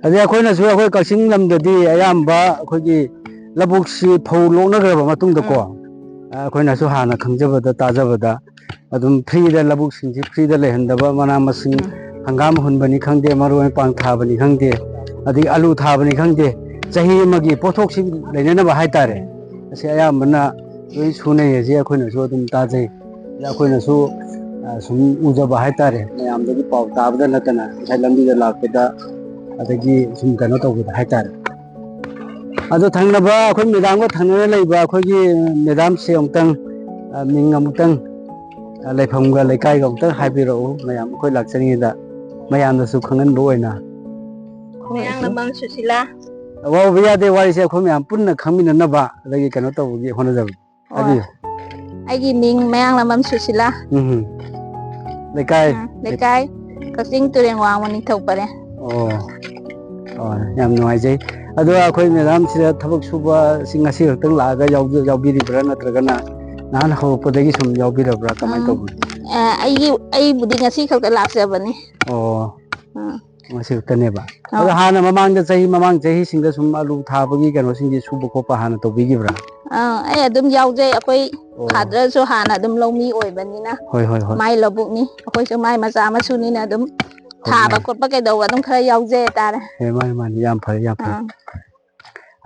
ꯑꯗꯩ ꯑꯩꯈꯣꯏꯅꯁꯨ, ꯑꯩꯈꯣꯏ ꯀꯛꯆꯤꯡ ꯂꯝꯗꯗꯤ ꯑꯌꯥꯝꯕ ꯑꯩꯈꯣꯏꯒꯤ ꯂꯧꯕꯨꯛꯁꯤ ꯐꯧ ꯂꯣꯛꯅꯈ꯭ꯔꯕ ꯃꯇꯨꯡꯗꯀꯣ, ꯎꯝ꯫ ꯑ, ꯑꯩꯈꯣꯏꯅꯁꯨ ꯍꯥꯟꯅ ꯈꯪꯖꯕꯗ, ꯇꯥꯖꯕꯗ, ꯑꯗꯨꯝ ꯐ꯭ꯔꯤꯗ, ꯂꯧꯕꯨꯛꯁꯤꯡꯁꯤ ꯐ꯭ꯔꯤꯗ ꯂꯩꯍꯟꯗꯕ, ꯃꯅꯥ ꯃꯁꯤꯡ, ꯎꯝ꯫ ꯍꯪꯒꯥꯝ ꯍꯨꯟꯕꯅꯤ ꯈꯪꯗꯦ, ꯃꯔꯣꯏ ꯃꯄꯥꯡ ꯊꯥꯕꯅꯤ ꯈꯪꯗꯦ, ꯑꯗꯒꯤ ꯑꯂꯨ ꯊꯥꯕꯅꯤ ꯈꯪꯗꯦ, ꯆꯍꯤ ꯑꯃꯒꯤ ꯄꯣꯠꯊꯣꯛꯁꯤ ꯂꯩꯅꯅꯕ ꯍꯥꯏꯇꯥꯔꯦ꯫ ꯎꯝ꯫ ꯁꯤ ꯑꯌꯥꯝꯕꯅ ꯂꯣꯏ ꯁꯨꯅꯩ ꯑꯁꯤ ꯑꯩꯈꯣꯏꯅꯁꯨ ꯑꯗꯨꯝ ꯇꯥꯖꯩ꯫ ꯑꯗ ꯑꯩꯈꯣꯏꯅꯁꯨ, ꯑ, ꯁꯨꯝ ꯎꯖꯕ ꯍꯥꯏꯇꯥꯔꯦ, ꯃꯌꯥꯝꯗꯒꯤ ꯄꯥꯎ ꯇꯥꯕꯗ ꯅꯠꯇꯅ ꯉꯁꯥꯏ ꯂꯝꯕꯤꯗ ꯂꯥꯛꯄꯗ, ꯑꯗꯒꯤ ꯁꯨꯝ ꯀꯩꯅꯣ ꯇꯧꯕꯗ ꯍꯥꯏꯇꯥꯔꯦ꯫ ꯑꯗꯣ ꯊꯪꯅꯕ ꯑꯩꯈꯣꯏ ꯃꯦꯗꯥꯝꯒ ꯊꯪꯅꯅ ꯂꯩꯕ ꯑꯩꯈꯣꯏꯒꯤ ꯃꯦꯗꯥꯝꯁꯦ ꯑꯃꯨꯛꯇꯪ, ꯑ, ꯃꯤꯡ ꯑꯃꯨꯛꯇꯪ, ꯑ, ꯂꯩꯐꯝꯒ ꯂꯩꯀꯥꯏꯒ ꯑꯃꯨꯛꯇꯪ ꯍꯥꯏꯕꯤꯔꯛꯎ, ꯃꯌꯥꯝ ꯑꯩꯈꯣꯏ ꯂꯥꯛꯆꯔꯤꯉꯩꯗ ꯃꯌꯥꯝꯅꯁꯨ ꯈꯪꯍꯟꯕ ꯑꯣꯏꯅ꯫ ꯃꯌꯥꯡꯂꯝꯕꯝ ꯁꯨꯁꯤꯂꯥ꯫ ꯋꯥꯎꯕ ꯌꯥꯗꯦ, ꯋꯥꯔꯤꯁꯦ ꯑꯩꯈꯣꯏ ꯃꯌꯥꯝ ꯄꯨꯟꯅ ꯈꯪꯃꯤꯟꯅꯅꯕ, ꯑꯗꯒꯤ ꯀꯩꯅꯣ ꯇꯧꯕꯒꯤ ꯍꯣꯠꯅꯖꯕꯅꯤ꯫ ꯍꯣꯏ꯫ ꯍꯥꯏꯕꯤꯌꯨ꯫ ꯑꯩꯒꯤ ꯃꯤꯡ ꯃꯌꯥꯡꯂꯝꯕꯝ ꯁꯨꯁꯤꯂꯥ꯫ ꯎꯝ꯫ ꯂꯩꯀꯥꯏ? ꯎꯝ, ꯂꯩꯀꯥꯏ ꯀꯛꯆꯤꯡ ꯇꯨꯔꯦꯜ ꯋꯥꯡꯃ ꯅꯤꯡꯊꯧ ꯄꯔꯦꯡ꯫ ꯑꯣ꯫ ꯑꯣ, ꯌꯥꯝ ꯅꯨꯡꯉꯥꯏꯖꯩ꯫ ꯑꯗꯣ ꯑꯩꯈꯣꯏ ꯃꯦꯗꯥꯝ ꯁꯤꯗ ꯊꯕꯛ ꯁꯨꯕꯁꯤ ꯉꯁꯤ ꯈꯛꯇꯪ ꯂꯥꯛꯑꯒ ꯌꯥꯎꯕꯤ-, ꯌꯥꯎꯕꯤꯔꯤꯕ꯭ꯔꯥ, ꯅꯠꯇ꯭ꯔꯒꯅ ꯅꯍꯥꯟ ꯍꯧꯔꯛꯄꯗꯒꯤ ꯁꯨꯝ ꯌꯥꯎꯕꯤꯔꯕ꯭ꯔꯥ, ꯀꯃꯥꯏꯅ ꯎꯝ꯫ ꯇꯧꯕꯅꯣ? ꯑ, ꯑꯩꯒꯤ, ꯑꯩꯕꯨꯗꯤ ꯉꯁꯤ ꯈꯛꯇ ꯂꯥꯛꯆꯕꯅꯤ꯫ ꯑꯣ꯫ ꯎꯝ꯫ ꯉꯁꯤ ꯈꯛꯇꯅꯦꯕ꯫ ꯑꯧ꯫ ꯑꯗꯣ ꯍꯥꯟꯅ ꯃꯃꯥꯡꯗ ꯆꯍꯤ, ꯃꯃꯥꯡ ꯆꯍꯤꯁꯤꯡꯗ ꯁꯨꯝ ꯑꯂꯨ ꯊꯥꯕꯒꯤ ꯀꯩꯅꯣꯁꯤꯡꯗꯤ ꯁꯨꯕ ꯈꯣꯠꯄ ꯍꯥꯟꯅ ꯇꯧꯕꯤꯈꯤꯕ꯭ꯔꯥ? ꯑꯥ, ꯑꯩ ꯑꯗꯨꯝ ꯌꯥꯎꯖꯩ꯫ ꯑꯩꯈꯣꯏ ꯑꯣ꯫ ꯐꯥꯗꯔꯁꯨ ꯍꯥꯟꯅ ꯑꯗꯨꯝ ꯂꯧꯃꯤ ꯑꯣꯏꯕꯅꯤꯅ꯫ ꯍꯣꯏ, ꯍꯣꯏ, ꯍꯣꯏ꯫ ꯃꯥꯏ ꯂꯧꯕꯨꯛꯅꯤ꯫ ꯑꯩꯈꯣꯏꯁꯨ ꯃꯥꯏ ꯃꯆꯥ ꯃꯁꯨꯅꯤꯅ ꯑꯗꯨꯝ ꯍꯣꯏ, ꯊꯥꯕ ꯃꯥꯅꯤ꯫ ꯈꯣꯠꯄ ꯀꯩꯗꯧꯕ ꯑꯗꯨꯝ ꯈꯔ ꯌꯥꯎꯖꯩ ꯍꯥꯏꯇꯥꯔꯦ꯫ ꯑꯦ, ꯃꯥꯅꯤ, ꯃꯥꯅꯤ꯫ ꯌꯥꯝ ꯐꯔꯦ, ꯌꯥꯝ ꯐꯔꯦ꯫ ꯑꯥ꯫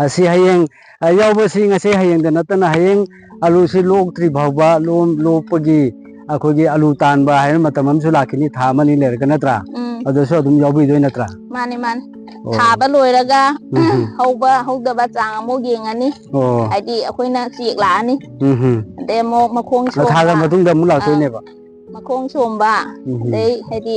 ꯑꯁꯤ ꯍꯌꯦꯡ, ꯑ, ꯌꯥꯎꯕꯁꯤ ꯉꯁꯤ ꯍꯌꯦꯡꯗ ꯅꯠꯇꯅ ꯍꯌꯦꯡ ꯑꯂꯨꯁꯤ ꯂꯣꯛꯇ꯭ꯔꯤ ꯐꯥꯎꯕ, ꯂꯣꯝ-, ꯂꯣꯛꯄꯒꯤ ꯑꯩꯈꯣꯏꯒꯤ ꯑꯂꯨ ꯇꯥꯟꯕ ꯍꯥꯏꯕ ꯃꯇꯝ ꯑꯃꯁꯨ ꯂꯥꯛꯈꯤꯅꯤ, ꯊꯥ ꯑꯃꯅꯤ ꯂꯩꯔꯒ, ꯅꯠꯇ꯭ꯔꯥ? ꯎꯝ꯫ ꯑꯗꯨꯁꯨ ꯑꯗꯨꯝ ꯌꯥꯎꯕꯤꯗꯣꯏ ꯅꯠꯇ꯭ꯔꯥ? ꯃꯥꯅꯦ, ꯃꯥꯅꯦ꯫ ꯑꯣ꯫ ꯊꯥꯕ ꯂꯣꯏꯔꯒ ꯎꯝ, ꯎꯝ꯫ ꯍꯧꯕ ꯍꯧꯗꯕ ꯆꯥꯡ ꯑꯃꯨꯛ ꯌꯦꯡꯉꯅꯤ꯫ ꯑꯣ꯫ ꯍꯥꯏꯗꯤ ꯑꯩꯈꯣꯏꯅ ꯆꯦꯛ ꯂꯥꯛꯑꯅꯤ꯫ ꯎꯝ, ꯎꯝ꯫ ꯑꯗꯩ ꯑꯃꯨꯛ ꯃꯈꯣꯡ ꯊꯥꯔ ꯁꯣꯝꯕ꯫ ꯃꯇꯨꯡꯗ ꯑꯃꯨꯛ ꯑꯥ꯫ ꯂꯥꯛꯇꯣꯏꯅꯦꯕ꯫ ꯃꯈꯣꯡ ꯁꯣꯝꯕ, ꯎꯝ, ꯎꯝ꯫ ꯑꯗꯩ ꯍꯥꯏꯗꯤ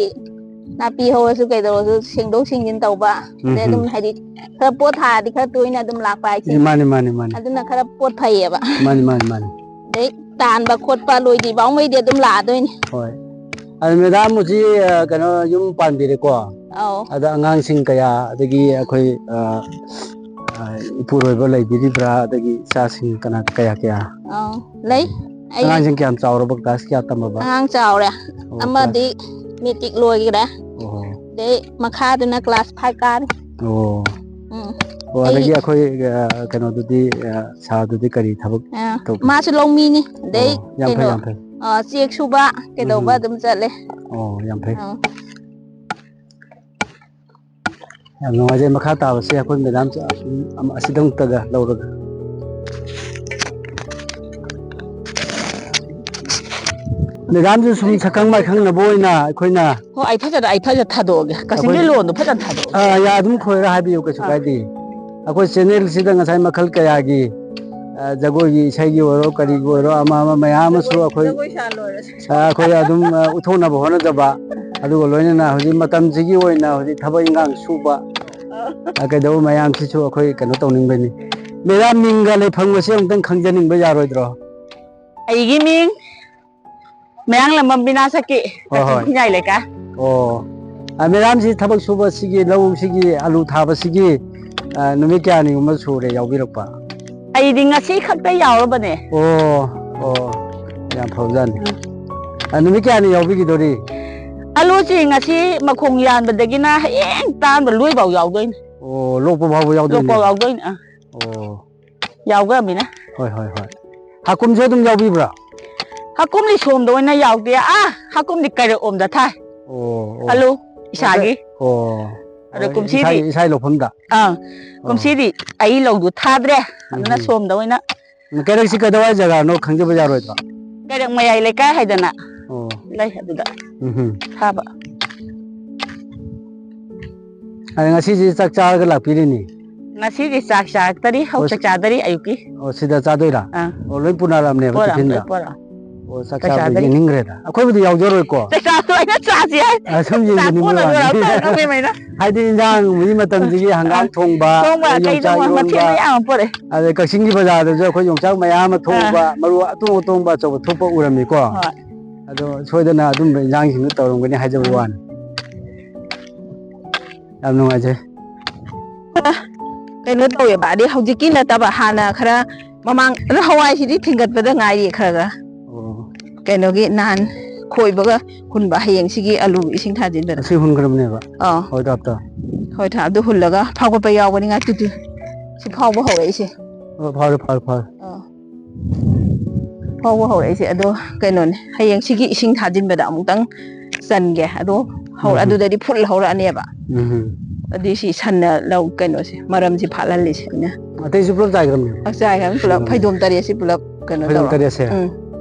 ꯅꯥꯄꯤ ꯍꯧꯔꯁꯨ ꯀꯩꯗꯧꯔꯁꯨ ꯁꯦꯡꯗꯣꯛ ꯁꯦꯡꯖꯤꯟ ꯇꯧꯕ, ꯎꯝ, ꯑꯗꯩ ꯑꯗꯨꯝ ꯎꯝ꯫ ꯍꯥꯏꯗꯤ ꯈꯔ ꯄꯣꯠ ꯊꯥꯔꯗꯤ ꯈꯔ ꯇꯣꯏꯅ ꯑꯗꯨꯝ ꯂꯥꯛꯄ ꯍꯥꯏꯁꯦ꯫ ꯑꯦ, ꯃꯥꯅꯤ, ꯃꯥꯅꯤ, ꯃꯥꯅꯤ꯫ ꯑꯗꯨꯅ ꯈꯔ ꯄꯣꯠ ꯐꯩꯌꯦꯕ꯫ ꯃꯥꯅꯤ, ꯃꯥꯅꯤ, ꯃꯥꯅꯤ꯫ ꯑꯗꯩ ꯇꯥꯟꯕ ꯈꯣꯠꯄ ꯂꯣꯏꯗ꯭ꯔꯤ ꯐꯥꯎꯉꯩꯗꯤ ꯑꯗꯨꯝ ꯂꯥꯛꯑꯗꯣꯏꯅꯤ꯫ ꯍꯣꯏ꯫ ꯑꯗꯨ ꯃꯦꯗꯥꯝ ꯍꯧꯖꯤꯛ, ꯑ, ꯀꯩꯅꯣ ꯌꯨꯝ ꯄꯥꯟꯕꯤꯔꯦꯀꯣ? ꯑꯧ꯫ ꯑꯗ ꯑꯉꯥꯡꯁꯤꯡ ꯀꯌꯥ, ꯑꯗꯒꯤ ꯑꯩꯈꯣꯏ, ꯑ, ꯑ, ꯏꯄꯨꯔꯣꯏꯕ ꯂꯩꯕꯤꯔꯤꯕ꯭ꯔꯥ? ꯑꯗꯒꯤ ꯏꯆꯥꯁꯤꯡ ꯀꯅꯥ, ꯀꯌꯥ ꯀꯌꯥ? ꯑꯧ, ꯂꯩ꯫ ꯑꯩ ꯑꯉꯥꯡꯁꯤꯡ ꯀꯌꯥꯝ ꯆꯥꯎꯔꯕ? ꯀ꯭ꯂꯥꯁ ꯀꯌꯥ ꯇꯝꯃꯕ? ꯑꯉꯥꯡ ꯆꯥꯎꯔꯦ꯫ ꯑꯣ, ꯑꯃꯗꯤ ꯀ꯭ꯂꯥꯁ꯫ ꯃꯦꯇ꯭ꯔꯤꯛ ꯂꯣꯏꯈ꯭ꯔꯦ꯫ ꯑꯣ꯫ ꯑꯗꯩ ꯃꯈꯥꯗꯨꯅ ꯀ꯭ꯂꯥꯁ ꯐꯥꯏꯚ ꯀꯥꯔꯤ꯫ ꯑꯣ꯫ ꯎꯝ꯫ ꯑꯣ, ꯑꯩ ꯑꯗꯒꯤ ꯑꯩꯈꯣꯏ, ꯑ, ꯀꯩꯅꯣꯗꯨꯗꯤ, ꯑ, ꯁꯥꯔꯗꯨꯗꯤ ꯀꯔꯤ ꯊꯕꯛ ꯑ, ꯇꯧꯒꯦ? ꯃꯥꯁꯨ ꯂꯧꯃꯤꯅꯤ꯫ ꯑꯗꯩ ꯑꯣ, ꯌꯥꯝ ꯐꯩ, ꯀꯩꯅꯣ, ꯌꯥꯝ ꯐꯩ꯫ ꯑ, ꯆꯦꯛ ꯁꯨꯕ ꯎꯝ, ꯀꯩꯗꯧꯕ ꯎꯝ꯫ ꯑꯗꯨꯝ ꯆꯠꯂꯦ꯫ ꯑꯣ, ꯌꯥꯝ ꯐꯩ꯫ ꯑ꯫ ꯌꯥꯝ ꯅꯨꯡꯉꯥꯏꯖꯩ꯫ ꯃꯈꯥ ꯇꯥꯕꯁꯦ ꯑꯩꯈꯣꯏ ꯃꯦꯗꯥꯝ ꯑꯁꯤꯗꯃꯛꯇꯒ ꯂꯧꯔꯒ꯫ ꯃꯦꯗꯥꯝꯁꯨ ꯁꯨꯝ ꯁꯛꯈꯪ ꯃꯥꯏꯈꯪꯅꯕ ꯑꯣꯏꯅ ꯑꯩꯈꯣꯏꯅ ꯍꯣ, ꯑꯩ ꯐꯖꯅ, ꯑꯩ ꯐꯖꯅ ꯊꯥꯗꯣꯛꯑꯒꯦ꯫ ꯀꯛꯆꯤꯡꯒꯤ ꯑꯩꯈꯣꯏ ꯂꯣꯟꯗꯣ ꯐꯖꯅ ꯊꯥꯗꯣꯛꯑꯒꯦ꯫ ꯑꯥ, ꯌꯥ, ꯑꯗꯨꯝ ꯈꯣꯏꯔ ꯍꯥꯏꯕꯤꯌꯨ, ꯀꯩꯁꯨ ꯑꯥ꯫ ꯀꯥꯏꯗꯦ꯫ ꯑꯩꯈꯣꯏ ꯆꯦꯅꯦꯜꯁꯤꯗ ꯉꯁꯥꯏ ꯃꯈꯜ ꯀꯌꯥꯒꯤ, ꯑ, ꯖꯒꯣꯏꯒꯤ, ꯏꯁꯩꯒꯤ ꯑꯣꯏꯔꯣ, ꯀꯔꯤꯒꯤ ꯑꯣꯏꯔꯣ, ꯑꯃ ꯑꯃ ꯃꯌꯥꯝ ꯑꯃꯁꯨ ꯑꯩꯈꯣꯏ, ꯖꯒꯣꯏ ꯁꯥ ꯂꯣꯏꯔꯦ꯫ ꯑ, ꯑꯩꯈꯣꯏ ꯑꯗꯨꯝ, ꯑ, ꯎꯠꯊꯣꯛꯅꯕ ꯍꯣꯠꯅꯖꯕ, ꯑꯗꯨꯒ ꯂꯣꯏꯅꯅ ꯍꯧꯖꯤꯛ ꯃꯇꯝꯁꯤꯒꯤ ꯑꯣꯏꯅ ꯍꯧꯖꯤꯛ ꯊꯕꯛ ꯏꯟꯈꯥꯡ ꯁꯨꯕ, ꯑ, ꯀꯩꯗꯧꯕ ꯃꯌꯥꯝꯁꯤꯁꯨ ꯑꯩꯈꯣꯏ ꯀꯩꯅꯣ ꯇꯧꯅꯤꯡꯕꯩꯅꯤ꯫ ꯃꯦꯗꯥꯝ, ꯃꯤꯡꯒ ꯂꯩꯐꯝꯒꯁꯦ ꯑꯃꯨꯛꯇꯪ ꯈꯪꯖꯅꯤꯡꯕ ꯌꯥꯔꯣꯏꯗ꯭ꯔꯣ? ꯑꯩꯒꯤ ꯃꯤꯡ ꯃꯌꯥꯡꯂꯝꯕꯝ ꯕꯤꯅꯥ ꯁꯛꯀꯤ, ꯍꯣꯏ, ꯀꯛꯆꯤꯡ ꯍꯣꯏ꯫ ꯈꯨꯟꯌꯥꯏ ꯂꯩꯀꯥꯏ꯫ ꯑꯣ꯫ ꯑ, ꯃꯦꯗꯥꯝꯁꯤ ꯊꯕꯛ ꯁꯨꯕꯁꯤꯒꯤ, ꯂꯧꯁꯤꯒꯤ, ꯑꯂꯨ ꯊꯥꯕꯁꯤꯒꯤ, ꯑ, ꯅꯨꯃꯤꯠ ꯀꯌꯥꯅꯤꯒꯨꯝꯕ ꯁꯨꯔꯦ ꯌꯥꯎꯕꯤꯔꯛꯄ? ꯑꯩꯗꯤ ꯉꯁꯤ ꯈꯛꯇ ꯌꯥꯎꯔꯕꯅꯦ꯫ ꯑꯣ, ꯑꯣ꯫ ꯌꯥꯝ ꯐꯕꯖꯥꯠꯅꯤ꯫ ꯎꯝ꯫ ꯑ, ꯅꯨꯃꯤꯠ ꯀꯌꯥꯅꯤ ꯌꯥꯎꯕꯤꯈꯤꯗꯣꯔꯤ? ꯑꯂꯨꯁꯤ ꯉꯁꯤ ꯃꯈꯣꯡ ꯌꯥꯟꯕꯗꯒꯤꯅ ꯍꯌꯦꯡ ꯇꯥꯟꯕ ꯂꯣꯏꯐꯥꯎ ꯌꯥꯎꯗꯣꯏꯅꯦ꯫ ꯑꯣ, ꯂꯣꯛꯄ ꯐꯥꯎꯕ ꯌꯥꯎꯗꯣꯏꯅꯦ? ꯂꯣꯛꯄ ꯌꯥꯎꯗꯣꯏꯅꯦ, ꯑꯥ꯫ ꯑꯣ꯫ ꯌꯥꯎꯈ꯭ꯔꯃꯤꯅ꯫ ꯍꯣꯏ, ꯍꯣꯏ, ꯍꯣꯏ꯫ ꯍꯥꯀꯨꯝꯁꯨ ꯑꯗꯨꯝ ꯌꯥꯎꯕꯤꯕ꯭ꯔꯥ? ꯍꯥꯀꯨꯝꯗꯤ ꯁꯣꯝꯗ ꯑꯣꯏꯅ ꯌꯥꯎꯗꯦ꯫ ꯑꯥ, ꯍꯥꯀꯨꯝꯗꯤ ꯀꯩꯔꯛ ꯑꯣꯝꯗ ꯊꯥꯏ꯫ ꯑꯣ, ꯑꯣ꯫ ꯑꯂꯨ ꯏꯁꯥꯒꯤ꯫ ꯑꯣ꯫ ꯑꯗꯣ ꯑꯣ, ꯀꯨꯝꯁꯤꯗꯤ ꯏꯁꯥꯒꯤ, ꯏꯁꯥꯒꯤ ꯂꯧꯐꯝꯗ? ꯑꯥ, ꯑꯣ꯫ ꯀꯨꯝꯁꯤꯗꯤ ꯑꯩ ꯂꯧꯗꯨ ꯊꯥꯗ꯭ꯔꯦ꯫ ꯑꯗꯨꯅ ꯎꯝ꯫ ꯁꯣꯝꯗ ꯑꯣꯏꯅ꯫ ꯀꯩꯔꯛꯁꯤ ꯀꯩꯗꯧꯋꯥꯏ ꯖꯒꯥꯅꯣ ꯈꯪꯖꯕ ꯌꯥꯔꯣꯏꯗ꯭ꯔꯣ? ꯀꯩꯔꯛ ꯃꯌꯥꯏ ꯂꯩꯀꯥꯏ ꯍꯥꯏꯗꯅ ꯑꯣ꯫ ꯂꯩ ꯑꯗꯨꯗ ꯎꯝ꯫ ꯊꯥꯕ꯫ ꯑꯗ ꯉꯁꯤꯁꯤ ꯆꯥꯛ ꯆꯥꯔꯒ ꯂꯥꯛꯄꯤꯔꯤꯅꯤ? ꯉꯁꯤꯗꯤ ꯆꯥꯛ ꯆꯥꯔꯛꯇꯔꯤ, ꯍꯧ-, ꯑꯣ, ꯆꯥꯛ ꯆꯥꯗꯔꯤ ꯑꯌꯨꯛꯀꯤ꯫ ꯑꯣ, ꯁꯤꯗ ꯆꯥꯗꯣꯏꯔꯥ? ꯑꯥ꯫ ꯑꯣ, ꯂꯣꯏ ꯄꯨꯅꯔꯛꯑꯕꯅꯦꯕ ꯄꯣꯔꯛꯑ-, ꯇꯤꯐꯤꯟꯗ? ꯂꯣꯏ ꯄꯣꯔꯛꯑ-, ꯑꯣ, ꯆꯥꯛ ꯆꯥꯛ ꯆꯥꯕꯗ ꯆꯥꯗꯔꯤ꯫ ꯌꯦꯡꯅꯤꯡꯈ꯭ꯔꯦꯗ꯫ ꯑꯩꯈꯣꯏꯕꯨꯗꯤ ꯌꯥꯎꯖꯔꯣꯏꯀꯣ꯫ ꯆꯥꯛ ꯆꯥꯕꯗ ꯑꯣꯏꯅ ꯆꯥꯁꯤ ꯍꯥꯏ꯫ ꯑ, ꯁꯨꯝ ꯆꯥꯛ ꯌꯦꯡꯖꯅꯤꯡꯕꯩ ꯀꯣꯟꯅ ꯋꯥꯅꯤ꯫ ꯂꯣꯏꯔꯒ ꯇꯧꯔꯛꯑꯣ, ꯃꯦꯝ ꯍꯣꯏꯅ꯫ ꯍꯥꯏꯗꯤ ꯏꯟꯖꯥꯡ ꯍꯧꯖꯤꯛ ꯃꯇꯝꯁꯤꯒꯤ ꯍꯪꯒꯥꯝ ꯑꯥ꯫ ꯊꯣꯡꯕ, ꯊꯣꯡꯕ, ꯑꯗꯩ ꯀꯩ ꯌꯣꯡꯆꯥꯛ ꯊꯣꯡꯕ, ꯃꯊꯦꯜ ꯏꯔꯣꯟꯕ, ꯃꯌꯥꯝ ꯑꯃ ꯄꯣꯔꯛꯑꯦ꯫ ꯑꯗꯩ ꯀꯛꯆꯤꯡꯒꯤ ꯕꯖꯥꯔꯗꯁꯨ ꯑꯩꯈꯣꯏ ꯌꯣꯡꯆꯥꯛ ꯃꯌꯥꯝ ꯑꯃ ꯊꯣꯡꯕ, ꯑꯥ꯫ ꯃꯔꯨ ꯑꯇꯣꯡ ꯑꯇꯣꯡꯕ ꯑꯆꯧꯕ ꯊꯣꯛꯄ ꯎꯔꯝꯃꯤꯀꯣ꯫ ꯍꯣꯏ꯫ ꯑꯗꯣ ꯁꯣꯏꯗꯅ ꯑꯗꯨꯝꯕ ꯏꯟꯖꯥꯡꯁꯤꯡꯗꯨ ꯇꯧꯔꯝꯒꯅꯤ ꯍꯥꯏꯖꯕ ꯎꯝ꯫ ꯋꯥꯅꯤ꯫ ꯌꯥꯝ ꯅꯨꯡꯉꯥꯏꯖꯩ꯫ ꯀꯩꯅꯣ ꯇꯧꯋꯦꯕ, ꯑꯗꯩ ꯍꯧꯖꯤꯛꯀꯤ ꯅꯠꯇꯕ, ꯍꯥꯟꯅ ꯈꯔ ꯃꯃꯥꯡ, ꯑꯗꯣ ꯍꯋꯥꯏꯁꯤꯗꯤ ꯊꯤꯡꯒꯠꯄꯗ ꯉꯥꯏꯔꯤ ꯈꯔ ꯈꯔ꯫ ꯑꯣ꯫ ꯀꯩꯅꯣꯒꯤ ꯅꯍꯥꯟ ꯈꯣꯏꯕꯒ ꯍꯨꯟꯕ, ꯍꯌꯦꯡꯁꯤꯒꯤ ꯑꯂꯨ ꯏꯁꯤꯡ ꯊꯥꯖꯤꯟꯕꯗ꯫ ꯑꯁꯤ ꯍꯨꯟꯈ꯭ꯔꯕꯅꯦꯕ? ꯑꯥ꯫ ꯍꯣꯏ, ꯗꯥꯛꯇꯔ꯫ ꯍꯣꯏ, ꯊꯥ-, ꯑꯗꯨ ꯍꯨꯜꯂꯒ ꯐꯥꯎꯒꯠꯄ ꯌꯥꯎꯕꯅꯤ ꯉꯥꯇꯨꯇꯨ꯫ ꯁꯤ ꯐꯥꯎꯕ ꯍꯧꯔꯛꯏꯁꯦ꯫ ꯑꯣ, ꯐꯔꯦ, ꯐꯔꯦ, ꯐꯔꯦ꯫ ꯑꯥ꯫ ꯐꯥꯎꯕ ꯍꯧꯔꯛꯏꯁꯦ꯫ ꯑꯗꯣ ꯀꯩꯅꯣꯅꯦ, ꯍꯌꯦꯡ ꯁꯤꯒꯤ ꯏꯁꯤꯡ ꯊꯥꯖꯤꯟꯕꯗ ꯑꯃꯨꯛꯇꯪ ꯆꯟꯒꯦ꯫ ꯑꯗꯣ ꯍꯧꯔ-, ꯎꯝ꯫ ꯑꯗꯨꯗꯗꯤ ꯐꯨꯜ ꯍꯧꯔꯛꯑꯅꯦꯕ꯫ ꯎꯝ꯫ ꯑꯗꯨꯏ ꯁꯤ ꯁꯟꯅ ꯂꯧ ꯀꯩꯅꯣꯁꯦ, ꯃꯔꯝꯁꯦ ꯐꯥꯠꯍꯜꯂꯤꯁꯦ ꯑꯩꯅ꯫ ꯑꯇꯩꯁꯨ ꯄꯨꯂꯞ ꯆꯥꯏꯈ꯭ꯔꯕꯅꯦ? ꯑ, ꯆꯥꯏꯈ꯭ꯔꯕꯅꯤ ꯄꯨꯂꯞ꯫ ꯎꯝ꯫ ꯐꯩꯗꯣꯝ ꯇꯔꯦꯠꯁꯤ ꯄꯨꯂꯞ ꯀꯩꯅꯣ ꯐꯩꯗꯣꯝ ꯇꯧꯔ꯫ ꯇꯔꯦꯠꯁꯦ? ꯎꯝ꯫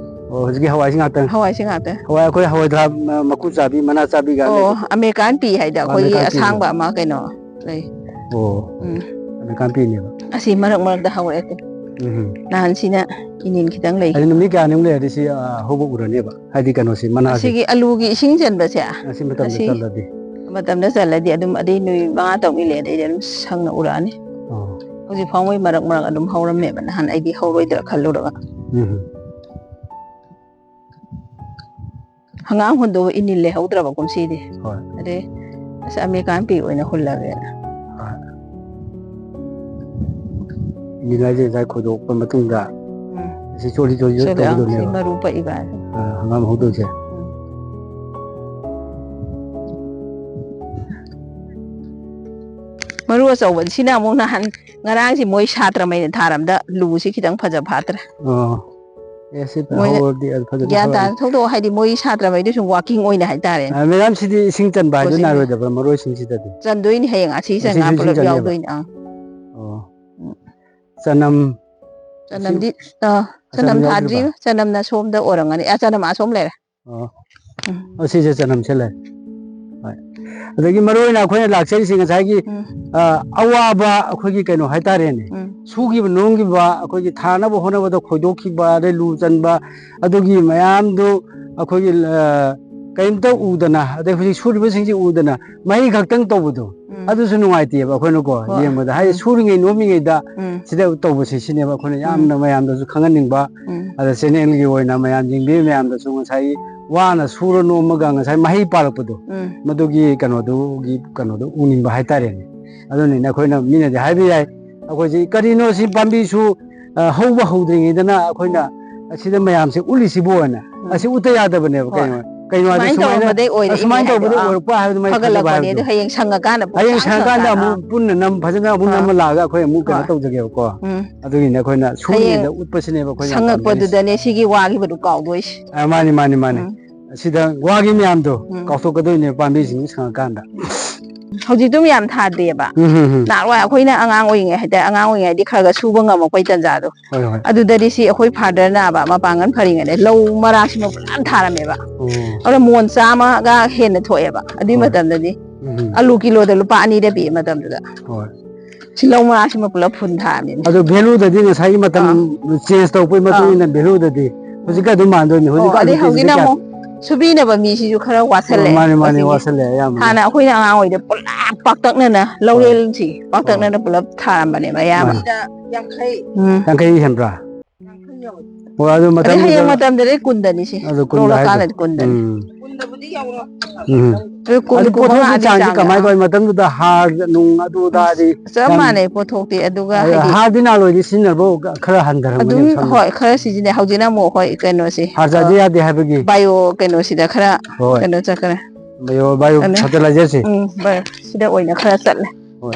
ꯑꯣ, ꯍꯧꯖꯤꯛꯀꯤ ꯍꯋꯥꯏꯁꯤ ꯉꯥꯛꯇꯪ? ꯍꯋꯥꯏꯁꯤ ꯉꯥꯛꯇ꯫ ꯍꯋꯥꯏ, ꯑꯩꯈꯣꯏ ꯍꯋꯥꯏ ꯊ꯭ꯔꯥꯛ, ꯃ-, ꯃꯀꯨ ꯆꯥꯕꯤ, ꯃꯅꯥ ꯆꯥꯕꯤ ꯀꯥꯏꯅ ꯑꯣ, ꯂꯩꯕꯗꯣ? ꯑꯃꯦꯔꯤꯀꯥꯟ ꯄꯤ ꯍꯥꯏꯗ ꯑꯣ, ꯑꯩꯈꯣꯏꯒꯤ ꯑꯃꯦꯔꯤꯀꯥꯟ ꯄꯤꯅꯦꯕ꯫ ꯑꯁꯥꯡꯕ ꯑꯃ ꯀꯩꯅꯣ ꯂꯩ꯫ ꯑꯣ, ꯎꯝ꯫ ꯑꯃꯦꯔꯤꯀꯥꯟ ꯄꯤꯅꯦꯕ꯫ ꯑꯁꯤ ꯃꯔꯛ ꯃꯔꯛꯇ ꯍꯧꯔꯛꯑꯦ꯫ ꯎꯝ꯫ ꯅꯍꯥꯟꯁꯤꯅ ꯏꯅꯤꯟ ꯈꯤꯇꯪ ꯂꯩ꯫ ꯑꯗꯨ ꯅꯨꯃꯤꯠ ꯀꯌꯥꯅꯤꯃꯨꯛ ꯂꯩꯔꯗꯤ ꯁꯤ, ꯑ, ꯍꯧꯕ ꯎꯔꯅꯦꯕ? ꯍꯥꯏꯗꯤ ꯀꯩꯅꯣꯁꯤ, ꯃꯅꯥꯁꯤ꯫ ꯑꯁꯤꯒꯤ ꯑꯂꯨꯒꯤ ꯏꯁꯤꯡ ꯆꯟꯕꯁꯦ? ꯑꯁꯤ ꯃꯇꯝꯗ ꯑꯁꯤ ꯆꯜꯂꯗꯤ? ꯃꯇꯝꯗ ꯆꯜꯂꯗꯤ ꯑꯗꯨꯝ ꯑꯗꯩ ꯅꯨꯃꯤꯠ ꯃꯉꯥ ꯇꯔꯨꯛꯅꯤ ꯂꯩꯔꯗꯤ ꯑꯩꯗꯤ ꯑꯗꯨꯝ ꯁꯪꯅ ꯎꯔꯛꯑꯅꯤ꯫ ꯑꯣ꯫ ꯍꯧꯖꯤꯛ ꯐꯥꯎꯉꯩ ꯃꯔꯛ ꯃꯔꯛ ꯑꯗꯨꯝ ꯍꯧꯔꯝꯃꯦꯕ꯫ ꯅꯍꯥꯟ ꯑꯩꯗꯤ ꯍꯧꯔꯣꯏꯗ꯭ꯔꯥ ꯈꯜꯂꯨꯔꯒ꯫ ꯎꯝ꯫ ꯍꯪꯒꯥꯝ ꯍꯨꯟꯗꯧꯕ ꯏꯅꯤꯜ ꯂꯩꯍꯧꯗ꯭ꯔꯕ ꯀꯨꯝꯁꯤꯗꯤ꯫ ꯍꯣꯏ꯫ ꯑꯗꯩ ꯑꯁ ꯑꯃꯦꯔꯤꯀꯥꯟ ꯄꯤ ꯑꯣꯏꯅ ꯍꯨꯜꯂꯒꯦꯅ꯫ ꯍꯣꯏ꯫ ꯏꯅꯤꯜ ꯍꯥꯏꯁꯦ ꯉꯁꯥꯏ ꯈꯣꯏꯗꯣꯛꯄ ꯃꯇꯨꯡꯗ ꯎꯝ꯫ ꯑꯁꯤ ꯆꯣꯠꯂꯤ ꯆꯣꯠꯂꯤ ꯆꯣꯠꯂꯤ, ꯑꯥ, ꯁꯤ ꯇꯧꯒꯗꯧꯅꯦꯕ꯫ ꯃꯔꯨ ꯄꯛꯏꯕ ꯍꯥꯏꯁꯦ꯫ ꯑꯥ, ꯍꯪꯒꯥꯝ ꯍꯧꯗꯣꯏꯁꯦ꯫ ꯎꯝ꯫ ꯃꯔꯨ ꯑꯆꯧꯕꯗꯤ ꯁꯤꯅ ꯑꯃꯨꯛ ꯅꯍꯥꯟ ꯉꯔꯥꯡꯁꯤ ꯃꯣꯏ ꯁꯥꯇ꯭ꯔꯃꯩꯅ ꯊꯥꯔꯝꯗ ꯂꯨꯁꯤ ꯈꯤꯇꯪ ꯐꯖ ꯐꯥꯠꯇ꯭ꯔꯦ꯫ ꯑꯣ꯫ ꯑꯦ, ꯁꯤ ꯃꯣꯏꯅ ꯍꯧꯔꯗꯤ ꯑꯗꯨ ꯐꯖꯅ ꯒ꯭ꯌꯥꯟ ꯍꯧꯔꯅꯤ꯫ ꯇꯥꯅ ꯊꯧꯗꯣꯛ ꯍꯥꯏꯗꯤ ꯃꯣꯏ ꯁꯥꯇ꯭ꯔꯃꯩꯗꯨ ꯁꯨꯝ working ꯑꯣꯏꯅ ꯍꯥꯏꯇꯥꯔꯦꯅꯦ꯫ ꯑ, ꯃꯦꯗꯥꯝ, ꯁꯤꯗꯤ ꯏꯁꯤꯡ ꯆꯟꯕ ꯍꯥꯏꯗꯨ ꯀꯣꯆꯤꯡꯁꯦ꯫ ꯅꯥꯏꯔꯣꯏꯗꯕ꯭ꯔꯥ, ꯃꯔꯣꯏꯁꯤꯡꯁꯤꯗꯗꯤ? ꯆꯟꯗꯣꯏꯅꯤ, ꯍꯌꯦꯡ ꯑꯁꯤ ꯉꯁꯤꯁꯨ ꯆꯪꯉꯥ ꯏꯁꯤꯡ ꯄꯨꯂꯞ ꯆꯟꯅꯦꯕ? ꯌꯥꯎꯗꯣꯏꯅꯤ꯫ ꯑꯪ꯫ ꯑꯣ꯫ ꯎꯝ꯫ ꯆꯅꯝ꯫ ꯆꯅꯝꯗꯤ, ꯑ, ꯆꯅꯝ ꯆꯅꯝ ꯊꯥꯗ꯭ꯔꯤ꯫ ꯌꯥꯎꯗ꯭ꯔꯤꯕ? ꯆꯅꯝꯅ ꯁꯣꯝꯗ ꯑꯣꯏꯔꯝꯒꯅꯤ꯫ ꯑ, ꯆꯅꯝ ꯑꯁꯣꯝ ꯂꯩꯔꯦ꯫ ꯑꯣ꯫ ꯎꯝ꯫ ꯑꯣ, ꯁꯤꯁꯦ ꯆꯅꯝꯁꯦ ꯂꯩ꯫ ꯍꯣꯏ꯫ ꯑꯗꯒꯤ ꯃꯔꯨ ꯑꯣꯏꯅ ꯑꯩꯈꯣꯏꯅ ꯂꯥꯛꯆꯔꯤꯁꯦ ꯉꯁꯥꯏꯒꯤ, ꯎꯝ꯫ ꯑ, ꯑꯋꯥꯕ ꯑꯩꯈꯣꯏꯒꯤ ꯀꯩꯅꯣ ꯍꯥꯏꯇꯥꯔꯦꯅꯦ꯫ ꯎꯝ꯫ ꯁꯨꯈꯤꯕ ꯅꯣꯝꯈꯤꯕ, ꯑꯩꯈꯣꯏꯒꯤ ꯊꯥꯅꯕ ꯍꯣꯠꯅꯕꯗ ꯈꯣꯏꯗꯣꯛꯈꯤꯕ, ꯑꯗꯩ ꯂꯨ ꯆꯟꯕ, ꯑꯗꯨꯒꯤ ꯃꯌꯥꯝꯗꯨ ꯑꯩꯈꯣꯏꯒꯤ, ꯑ, ꯀꯔꯤꯝꯇ ꯎꯗꯅ, ꯑꯗꯩ ꯍꯧꯖꯤꯛ ꯁꯨꯔꯤꯕꯁꯤꯡꯁꯤ ꯎꯗꯅ ꯃꯍꯩ ꯈꯛꯇꯪ ꯇꯧꯕꯗꯣ, ꯎꯝ꯫ ꯑꯗꯨꯁꯨ ꯅꯨꯡꯉꯥꯏꯇꯦꯕ ꯑꯩꯈꯣꯏꯅꯀꯣ ꯍꯣꯏ꯫ ꯌꯦꯡꯕꯗ꯫ ꯍꯥꯏꯗꯤ ꯎꯝ꯫ ꯁꯨꯔꯤꯉꯩ ꯅꯣꯝꯃꯤꯉꯩꯗ ꯎꯝ꯫ ꯁꯤꯗ ꯇꯧꯕꯁꯦ, ꯁꯤꯅꯦꯕ ꯑꯩꯈꯣꯏꯅ ꯎꯝ꯫ ꯌꯥꯝꯅ ꯃꯌꯥꯝꯗꯁꯨ ꯈꯪꯍꯟꯅꯤꯡꯕ꯫ ꯎꯝ꯫ ꯑꯗ channelꯒꯤ ꯑꯣꯏꯅ ꯃꯌꯥꯝ ꯌꯦꯡꯕꯤꯔꯤ ꯃꯌꯥꯝꯗꯁꯨ ꯉꯁꯥꯏꯒꯤ ꯋꯥꯅ ꯁꯨꯔ ꯅꯣꯝꯃꯒ ꯉꯁꯥꯏ ꯃꯍꯩ ꯄꯥꯜꯂꯛꯄꯗꯣ, ꯎꯝ꯫ ꯃꯗꯨꯒꯤ ꯀꯩꯅꯣꯗꯨꯒꯤ ꯀꯩꯅꯣꯗꯣ ꯎꯅꯤꯡꯕ ꯍꯥꯏꯇꯥꯔꯦꯅꯦ꯫ ꯑꯗꯨꯅꯤꯅ ꯑꯩꯈꯣꯏꯅ, ꯃꯤꯅꯗꯤ ꯍꯥꯏꯕ ꯌꯥꯏ, ꯑꯩꯈꯣꯏꯁꯤ ꯀꯔꯤꯅꯣ ꯁꯤ ꯄꯥꯝꯕꯤꯁꯨ, ꯑ, ꯍꯧꯕ ꯍꯧꯗ꯭ꯔꯤꯉꯩꯗꯅ ꯑꯩꯈꯣꯏꯅ ꯑꯁꯤꯗ ꯃꯌꯥꯝꯁꯦ ꯎꯠꯂꯤꯁꯤꯕꯨ ꯍꯥꯏꯅ꯫ ꯎꯝ꯫ ꯑꯁꯤ ꯎꯠꯇ ꯌꯥꯗꯕꯅꯦꯕ꯫ ꯍꯣꯏ꯫ ꯀꯩꯅꯣ, ꯀꯩꯅꯣ ꯍꯥꯏꯗꯤ ꯁꯨꯃꯥꯏꯅ ꯁꯨꯃꯥꯏꯅ ꯇꯧꯔꯝꯕꯗꯩ ꯑꯣꯏꯔꯛꯏꯅꯦ ꯑꯁꯨꯃꯥꯏꯅ ꯍꯥꯏꯗꯣ꯫ ꯇꯧꯕꯗꯩ ꯑꯥ꯫ ꯑꯣꯏꯔꯛꯄ ꯍꯥꯏꯕꯗꯨꯃꯥꯏꯅ ꯈꯟꯅꯕ ꯐꯒꯠꯂꯛꯄꯅꯦ꯫ ꯍꯥꯏꯕꯗꯣ꯫ ꯑꯗꯨ ꯍꯌꯦꯡ ꯁꯪꯉꯀꯥꯟꯗ ꯍꯌꯦꯡ ꯄꯨꯡꯁꯪ ꯁꯪꯉꯀꯥꯟꯗ ꯁꯪꯉꯀꯥꯟꯗ ꯑꯃꯨꯛ ꯑꯥ꯫ ꯄꯨꯟꯅ ꯅꯝ-, ꯐꯖꯅ ꯑꯃꯨꯛ ꯍꯣꯏ꯫ ꯅꯝꯃ ꯂꯥꯛꯑꯒ ꯑꯩꯈꯣꯏ ꯑꯃꯨꯛ ꯀꯩꯅꯣ ꯍꯣꯏ꯫ ꯇꯧꯖꯒꯦꯕꯀꯣ꯫ ꯎꯝ꯫ ꯑꯗꯨꯒꯤꯅꯦ ꯑꯩꯈꯣꯏꯅ ꯍꯌꯦꯡ ꯁꯨꯔꯤꯉꯩꯗ ꯎꯠꯄꯁꯤꯅꯦꯕ ꯑꯩꯈꯣꯏꯅ ꯌꯥꯝ ꯄꯥꯝꯖꯔꯤꯁꯦ꯫ ꯁꯪꯉꯛꯄꯗꯨꯗꯅꯦ ꯁꯤꯒꯤ ꯋꯥꯈꯤꯕꯗꯨ ꯀꯥꯎꯗꯣꯏꯁꯦ꯫ ꯑꯥ, ꯃꯥꯅꯤ, ꯃꯥꯅꯤ, ꯃꯥꯅꯤ꯫ ꯎꯝ꯫ ꯑꯁꯤꯗ ꯋꯥꯒꯤ ꯃꯌꯥꯝꯗꯣ ꯎꯝ꯫ ꯀꯥꯎꯊꯣꯛꯀꯗꯣꯏꯅꯦ ꯄꯥꯝꯕꯤꯁꯤꯡ ꯁꯪꯉꯀꯥꯟꯗ꯫ ꯎꯝ꯫ ꯍꯧꯖꯤꯛꯇꯨ ꯌꯥꯝ ꯊꯥꯗꯦꯕ꯫ ꯎꯝ ꯎꯝ ꯎꯝ ꯅꯍꯥꯟꯋꯥꯏ ꯑꯩꯈꯣꯏꯅ ꯑꯉꯥꯡ ꯑꯣꯏꯔꯤꯉꯩ ꯍꯥꯏꯇꯥꯔꯦ, ꯑꯉꯥꯡ ꯑꯣꯏꯔꯤꯉꯩꯗꯤ ꯈꯔ ꯈꯔ ꯁꯨꯕ ꯉꯝꯃꯛꯄꯩ ꯇꯟꯖꯥꯗꯣ꯫ ꯍꯣꯏ ꯍꯣꯏ ꯑꯗꯨꯗꯗꯤ ꯁꯤ ꯑꯩꯈꯣꯏ ꯐꯥꯗꯔ ꯅꯥꯕ ꯃꯄꯥꯡꯒꯜ ꯐꯔꯤꯉꯩꯗ ꯂꯧ ꯃꯔꯥꯁꯤꯃ ꯐꯖꯅ ꯊꯥꯔꯝꯃꯦꯕ꯫ ꯑꯣ ꯑꯗꯨꯅ ꯃꯣꯟ ꯆꯥꯝꯃꯒ ꯍꯦꯟꯅ ꯊꯣꯛꯑꯦꯕ ꯑꯗꯨꯏ ꯍꯣꯏ ꯃꯇꯝꯗꯗꯤ꯫ ꯎꯝ ꯑꯂꯨ ꯀꯤꯂꯣꯗ ꯂꯨꯄꯥ ꯑꯅꯤꯗ ꯄꯤꯌꯦ ꯃꯇꯝꯗꯨꯗ꯫ ꯍꯣꯏ ꯁꯤ ꯂꯧ ꯃꯔꯥꯁꯤꯃ ꯄꯨꯂꯞ ꯐꯨꯟ ꯊꯥꯕꯅꯤꯅꯦ꯫ ꯑꯗꯨ ꯚꯦꯂꯨꯗꯗꯤ ꯉꯁꯥꯏꯒꯤ ꯃꯇꯝ ꯑꯥ꯫ ꯆꯦꯟꯖ ꯇꯧꯔꯛꯄꯩ ꯃꯇꯨꯡ ꯑꯥ꯫ ꯏꯟꯅ ꯚꯦꯂꯨꯗꯗꯤ ꯍꯧꯖꯤꯛꯀ ꯑꯗꯨꯝ ꯃꯥꯟꯗꯣꯏꯅꯤ꯫ ꯑꯣ ꯍꯧꯖꯤꯛꯀ ꯑꯂꯨ ꯑꯗꯩ ꯀꯦꯖꯤꯗ ꯍꯧꯖꯤꯛꯅ ꯀꯌꯥ ꯑꯃꯨꯛ ꯁꯨꯕꯤꯅꯕ ꯃꯤꯁꯤꯁꯨ ꯈꯔ ꯑꯣ, ꯋꯥꯠꯁꯜꯂꯛꯑꯦ ꯃꯥꯅꯦ ꯃꯥꯅꯦ ꯉꯁꯤꯗꯤ꯫ ꯋꯥꯠꯁꯜꯂꯛꯑꯦ ꯑꯌꯥꯝꯕꯅ꯫ ꯍꯥꯟꯅ ꯑꯩꯈꯣꯏꯅ ꯑꯉꯥꯡ ꯑꯣꯏꯔꯤꯗ ꯄꯨꯂꯞ ꯄꯥꯛꯇꯛꯅꯅ ꯍꯣꯏ ꯂꯧꯔꯦꯜꯁꯤ ꯄꯥꯛꯇꯛꯅꯅ ꯄꯨꯂꯞ ꯊꯥꯔꯝꯕꯅꯦꯕ ꯑꯌꯥꯝꯕ꯫ ꯃꯥꯅꯦ꯫ ꯎꯝ꯫ ꯌꯥꯡꯈꯩ ꯍꯦꯟꯕ꯭ꯔꯥ? ꯑꯣ ꯑꯗꯨ ꯑꯗꯩ ꯃꯇꯝꯗꯨꯗ ꯍꯌꯦꯡ ꯃꯇꯝꯗꯗꯤ ꯀꯨꯟꯗꯅꯤ ꯁꯤ꯫ ꯑꯗꯨ ꯀꯨꯟꯗ ꯍꯥꯏꯗꯣ꯫ ꯂꯣꯛꯂꯛꯀꯥꯟꯗꯗꯤ ꯀꯨꯟꯗꯅꯤ꯫ ꯎꯝ꯫ ꯎꯝ꯫ ꯑꯗꯨ ꯄꯣꯠꯊꯣꯛꯁꯨ ꯆꯥꯡꯁꯦ ꯀꯃꯥꯏ ꯇꯧꯋꯤ? ꯃꯇꯝꯗꯨꯗ ꯍꯥꯔ ꯅꯨꯡ ꯑꯗꯨ ꯑꯗꯥꯗꯤ ꯆꯞ ꯌꯥꯝ ꯃꯥꯟꯅꯩ ꯄꯣꯠꯊꯣꯛꯇꯤ ꯑꯗꯨꯒ ꯑ, ꯍꯥꯏꯗꯤ ꯍꯥꯔꯗꯤ ꯅꯍꯥꯟꯋꯥꯏꯗꯤ ꯁꯤꯖꯤꯟꯅꯕ ꯈꯔ ꯍꯟꯊꯔꯝꯒꯅꯤ ꯑꯗꯨꯝ ꯁꯝꯅ꯫ ꯍꯣꯏ ꯈꯔ ꯁꯤꯖꯤꯟꯅꯩ꯫ ꯍꯧꯖꯤꯛꯅ ꯑꯃꯨꯛ ꯍꯣꯏ ꯀꯩꯅꯣꯁꯦ ꯍꯥꯔ ꯆꯥꯏꯗ ꯌꯥꯗꯦ ꯍꯥꯏꯕꯒꯤ꯫ ꯕꯥꯏꯑꯣ ꯀꯩꯅꯣꯁꯤꯗ ꯈꯔ ꯍꯣꯏ꯫ ꯀꯩꯅꯣ ꯆꯠꯈ꯭ꯔꯦ꯫ ꯕꯥꯏꯑꯣ ꯕꯥꯏꯑꯣ ꯑꯗꯨ ꯐꯔꯇꯤꯂꯥꯏꯖꯔꯁꯦ꯫ ꯎꯝ ꯕꯥꯏꯑꯣ ꯁꯤꯗ ꯑꯣꯏꯅ ꯈꯔ ꯆꯠꯂꯦ꯫ ꯍꯣꯏ꯫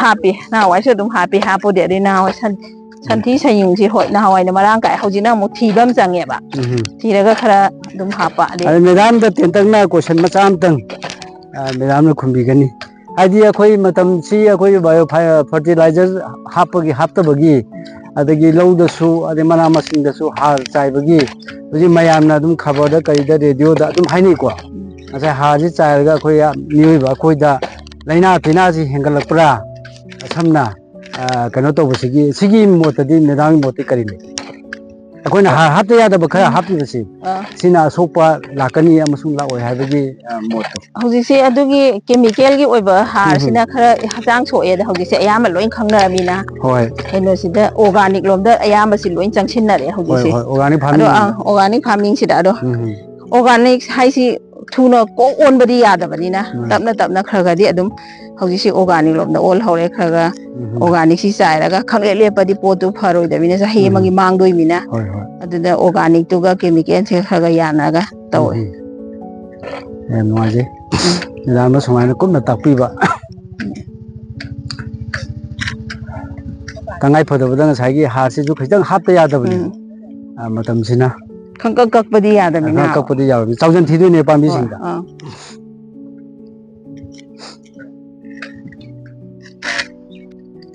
ꯍꯥꯞꯄꯤ ꯅꯍꯥꯟꯋꯥꯏꯁꯨ ꯑꯗꯨꯝ ꯍꯥꯞꯄꯤ ꯍꯥꯞꯄꯨꯗꯤ ꯑꯗꯨꯗꯤ ꯅꯍꯥꯟꯋꯥꯏ ꯁꯟ ꯁꯟꯊꯤ ꯁꯟꯌꯨꯡꯁꯤ ꯍꯣꯏ ꯅꯍꯥꯟꯋꯥꯏꯅ ꯃꯔꯥꯡ ꯀꯥꯏ ꯍꯧꯖꯤꯛꯅ ꯑꯃꯨꯛ ꯊꯤꯕ ꯑꯃ ꯆꯪꯉꯦꯕ꯫ ꯎꯝ꯫ ꯊꯤꯔꯒ ꯈꯔ ꯑꯗꯨꯝ ꯍꯥꯞꯄ ꯑꯗꯩ ꯑꯗ ꯃꯦꯗꯥꯝꯗ ꯇꯦꯟꯇꯛꯅ ꯀꯣꯏꯁꯟ ꯃꯆꯥ ꯑꯃꯇꯪ ꯑ, ꯃꯦꯗꯥꯝꯅ ꯈꯨꯝꯕꯤꯒꯅꯤ꯫ ꯍꯥꯏꯗꯤ ꯑꯩꯈꯣꯏ ꯃꯇꯝꯁꯤ ꯑꯩꯈꯣꯏ ꯕꯥꯏꯑꯣ ꯐꯔꯇꯤꯂꯥꯏꯖꯔ ꯍꯥꯞꯄꯒꯤ ꯍꯥꯞꯇꯕꯒꯤ ꯑꯗꯒꯤ ꯂꯧꯗꯁꯨ ꯑꯗꯩ ꯃꯅꯥ ꯃꯁꯤꯡꯗꯁꯨ ꯍꯥꯔ ꯆꯥꯏꯕꯒꯤ ꯍꯧꯖꯤꯛ ꯃꯌꯥꯝꯅ ꯑꯗꯨꯝ ꯈꯕꯔꯗ ꯀꯔꯤꯗ ꯔꯦꯗꯤꯑꯣꯗ ꯑꯗꯨꯝ ꯍꯥꯏꯅꯩꯀꯣ꯫ ꯉꯁꯥꯏ ꯍꯥꯔꯁꯤ ꯆꯥꯏꯔꯒ ꯑꯩꯈꯣꯏ ꯃꯤꯑꯣꯏꯕ ꯑꯩꯈꯣꯏꯗ ꯂꯥꯏꯅꯥ ꯇꯤꯟꯅꯥꯁꯤ ꯍꯦꯟꯒꯠꯂꯛꯄ꯭ꯔꯥ? ꯁꯝꯅ ꯑ, ꯀꯩꯅꯣ ꯇꯧꯕꯁꯤꯒꯤ ꯁꯤꯒꯤ ꯃꯣꯠꯇꯗꯤ ꯃꯦꯗꯥꯝꯒꯤ ꯃꯣꯠꯇꯤ ꯀꯔꯤ ꯂꯩ? ꯑꯩꯈꯣꯏꯅ ꯍꯥꯔ ꯍꯥꯞꯇ ꯌꯥꯗꯕ ꯈꯔ ꯍꯥꯞꯄꯤꯕꯁꯤ ꯑꯥ꯫ ꯁꯤꯅ ꯑꯁꯣꯛꯄ ꯂꯥꯛꯀꯅꯤ ꯑꯃꯁꯨꯡ ꯂꯥꯛꯑꯣꯏ ꯍꯥꯏꯕꯒꯤ ꯑ, ꯃꯣꯠꯇꯣ꯫ ꯍꯧꯖꯤꯛꯁꯦ ꯑꯗꯨꯒꯤ ꯀꯦꯃꯤꯀꯦꯜꯒꯤ ꯑꯣꯏꯕ ꯍꯥꯔꯁꯤꯅ ꯈꯔ ꯍꯛꯆꯥꯡ ꯁꯣꯛꯑꯦꯗ ꯍꯧꯖꯤꯛꯁꯦ ꯑꯌꯥꯝꯕ ꯂꯣꯏ ꯈꯪꯅꯔꯕꯅꯤꯅ꯫ ꯍꯣꯏ꯫ ꯀꯩꯅꯣꯁꯤꯗ ꯑꯣꯔꯒꯥꯅꯤꯛ ꯂꯣꯝꯗ ꯑꯌꯥꯝꯕꯁꯤ ꯂꯣꯏ ꯆꯪꯁꯤꯟꯅꯔꯦ ꯍꯣꯏ ꯍꯧꯖꯤꯛꯁꯦ꯫ ꯍꯣꯏ ꯑꯣꯔꯒꯥꯅꯤꯛ ꯑꯗꯣ ꯐꯥꯔꯃꯤꯡ꯫ ꯑꯪ ꯑꯣꯔꯒꯥꯅꯤꯛ ꯐꯥꯔꯃꯤꯡꯁꯤꯗ ꯑꯗꯣ ꯎꯝ ꯎꯝ꯫ ꯑꯣꯔꯒꯥꯅꯤꯛ ꯍꯥꯏꯁꯤ ꯊꯨꯅ ꯀꯣꯛ ꯑꯣꯟꯕꯗꯤ ꯌꯥꯗꯕꯅꯤꯅ ꯎꯝ꯫ ꯇꯞꯅ ꯇꯞꯅ ꯈꯔ ꯈꯔꯗꯤ ꯑꯗꯨꯝ ꯍꯧꯖꯤꯛꯁꯤ ꯑꯣꯔꯒꯥꯅꯤꯛ ꯂꯣꯝꯗ ꯑꯣꯜꯍꯧꯔꯦ ꯈꯔ ꯈꯔ꯫ ꯎꯝ ꯎꯝ꯫ ꯑꯣꯔꯒꯥꯅꯤꯛꯁꯤ ꯆꯥꯏꯔꯒ ꯈꯪꯂꯦꯞ ꯂꯦꯞꯄꯗꯤ ꯄꯣꯠꯇꯨ ꯐꯔꯣꯏꯗꯕꯅꯤꯅ ꯆꯍꯤ ꯎꯝ꯫ ꯑꯃꯒꯤ ꯃꯥꯡꯗꯣꯏꯅꯤꯅ꯫ ꯍꯣꯏ ꯍꯣꯏ꯫ ꯑꯗꯨꯅ ꯑꯣꯔꯒꯥꯅꯤꯛꯇꯨꯒ ꯀꯦꯃꯤꯀꯦꯜꯁꯤꯒ ꯈꯔ ꯈꯔ ꯌꯥꯅꯔꯒ ꯇꯧꯋꯦ꯫ ꯎꯝ ꯎꯝ꯫ ꯌꯥꯝ ꯅꯨꯡꯉꯥꯏꯖꯩ꯫ ꯃꯦꯗꯥꯝꯅ ꯁꯨꯃꯥꯏꯅ ꯀꯨꯞꯅ ꯇꯥꯛꯄꯤꯕ꯫ ꯇꯉꯥꯏ ꯐꯗꯕꯗ ꯉꯁꯥꯏꯒꯤ ꯍꯥꯔꯁꯤꯁꯨ ꯈꯤꯇꯪ ꯍꯥꯞꯇ ꯌꯥꯗꯕꯅꯤ꯫ ꯎꯝ꯫ ꯑ, ꯃꯇꯝꯁꯤꯅ꯫ ꯈꯪꯀꯛ ꯀꯛꯄꯗꯤ ꯌꯥꯗꯕꯅꯤꯅ꯫ ꯈꯔ ꯀꯛꯄꯗꯤ ꯌꯥꯎꯔꯕꯅꯤ꯫ ꯆꯥꯎꯖꯟ ꯊꯤꯗꯣꯏꯅꯦ ꯍꯣꯏ꯫ ꯄꯥꯝꯕꯤꯁꯤꯡꯗ꯫ ꯑꯥ꯫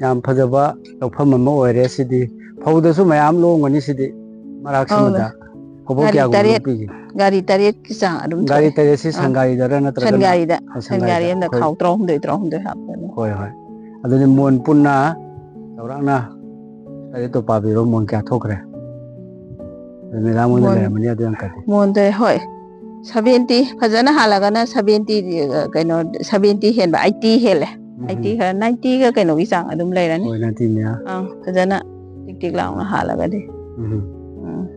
ꯌꯥꯝ ꯐꯖꯕ ꯂꯧꯐꯝ ꯑꯃ ꯑꯣꯏꯔꯦ ꯁꯤꯗꯤ꯫ ꯐꯧꯗꯁꯨ ꯃꯌꯥꯝ ꯂꯣꯡꯒꯅꯤ ꯁꯤꯗꯤ꯫ ꯃꯔꯥꯛꯁꯤꯃꯗ ꯀꯣꯕꯣꯛ ꯒꯥꯔꯤ ꯀꯌꯥꯒꯨꯝꯕ ꯇꯔꯦꯠ, ꯄꯤꯒꯦ? ꯒꯥꯔꯤ ꯇꯔꯦꯠꯀꯤ ꯆꯥꯡ ꯑꯗꯨꯝ ꯒꯥꯔꯤ ꯊꯣꯛꯑꯦ꯫ ꯇꯔꯦꯠꯁꯤ ꯑꯥ꯫ ꯁꯟꯒꯥꯔꯤꯗꯔ ꯅꯠꯇ꯭ꯔꯒꯅ? ꯁꯟꯒꯥꯔꯤꯗ, ꯑꯣ, ꯁꯟꯒꯥꯔꯤ ꯁꯟꯒꯥꯔꯤꯗ ꯑꯃꯗ ꯑꯩꯈꯣꯏ ꯊꯥꯎ ꯇꯔꯥꯍꯨꯝꯗꯣꯏ, ꯇꯔꯥꯍꯨꯝꯗꯣꯏ ꯍꯥꯞꯄꯅꯦ꯫ ꯍꯣꯏ, ꯍꯣꯏ꯫ ꯑꯗꯨꯗꯤ ꯃꯣꯟ ꯄꯨꯟꯅ ꯆꯥꯎꯔꯥꯛꯅ ꯇꯔꯦꯠꯇꯣ ꯄꯥꯕꯤꯔꯣ, ꯃꯣꯟ ꯀꯌꯥ ꯊꯣꯛꯈ꯭ꯔꯦ? ꯑꯗꯨ ꯃꯦꯗꯥꯝ ꯍꯣꯏꯅ ꯃꯣꯟ, ꯂꯩꯔꯝꯃꯅꯤ ꯑꯗꯨ ꯌꯥꯝ ꯀꯗꯤ꯫ ꯃꯣꯟꯗ, ꯍꯣꯏ꯫ ꯁꯚꯦꯟꯇꯤ, ꯐꯖꯅ ꯍꯥꯜꯂꯒꯅ ꯁꯚꯦꯟꯇꯤ, ꯑ, ꯀꯩꯅꯣ, ꯁꯚꯦꯟꯇꯤ ꯍꯦꯟꯕ, ꯑꯩꯠꯇꯤ ꯍꯦꯜꯂꯦ꯫ ꯎꯝ꯫ ꯑꯩꯠꯇꯤ ꯈꯔ, ꯅꯥꯏꯟꯇꯤꯒ ꯀꯩꯅꯣꯒꯤ ꯆꯥꯡ ꯑꯗꯨꯝ ꯂꯩꯔꯅꯤ꯫ ꯍꯣꯏ, ꯅꯥꯏꯟꯇꯤ ꯃꯌꯥ꯫ ꯑꯪ, ꯐꯖꯅ ꯇꯤꯛ ꯇꯤꯛ ꯂꯥꯎꯅ ꯍꯥꯜꯂꯒꯗꯤ꯫ ꯎꯝ꯫ ꯎꯝ꯫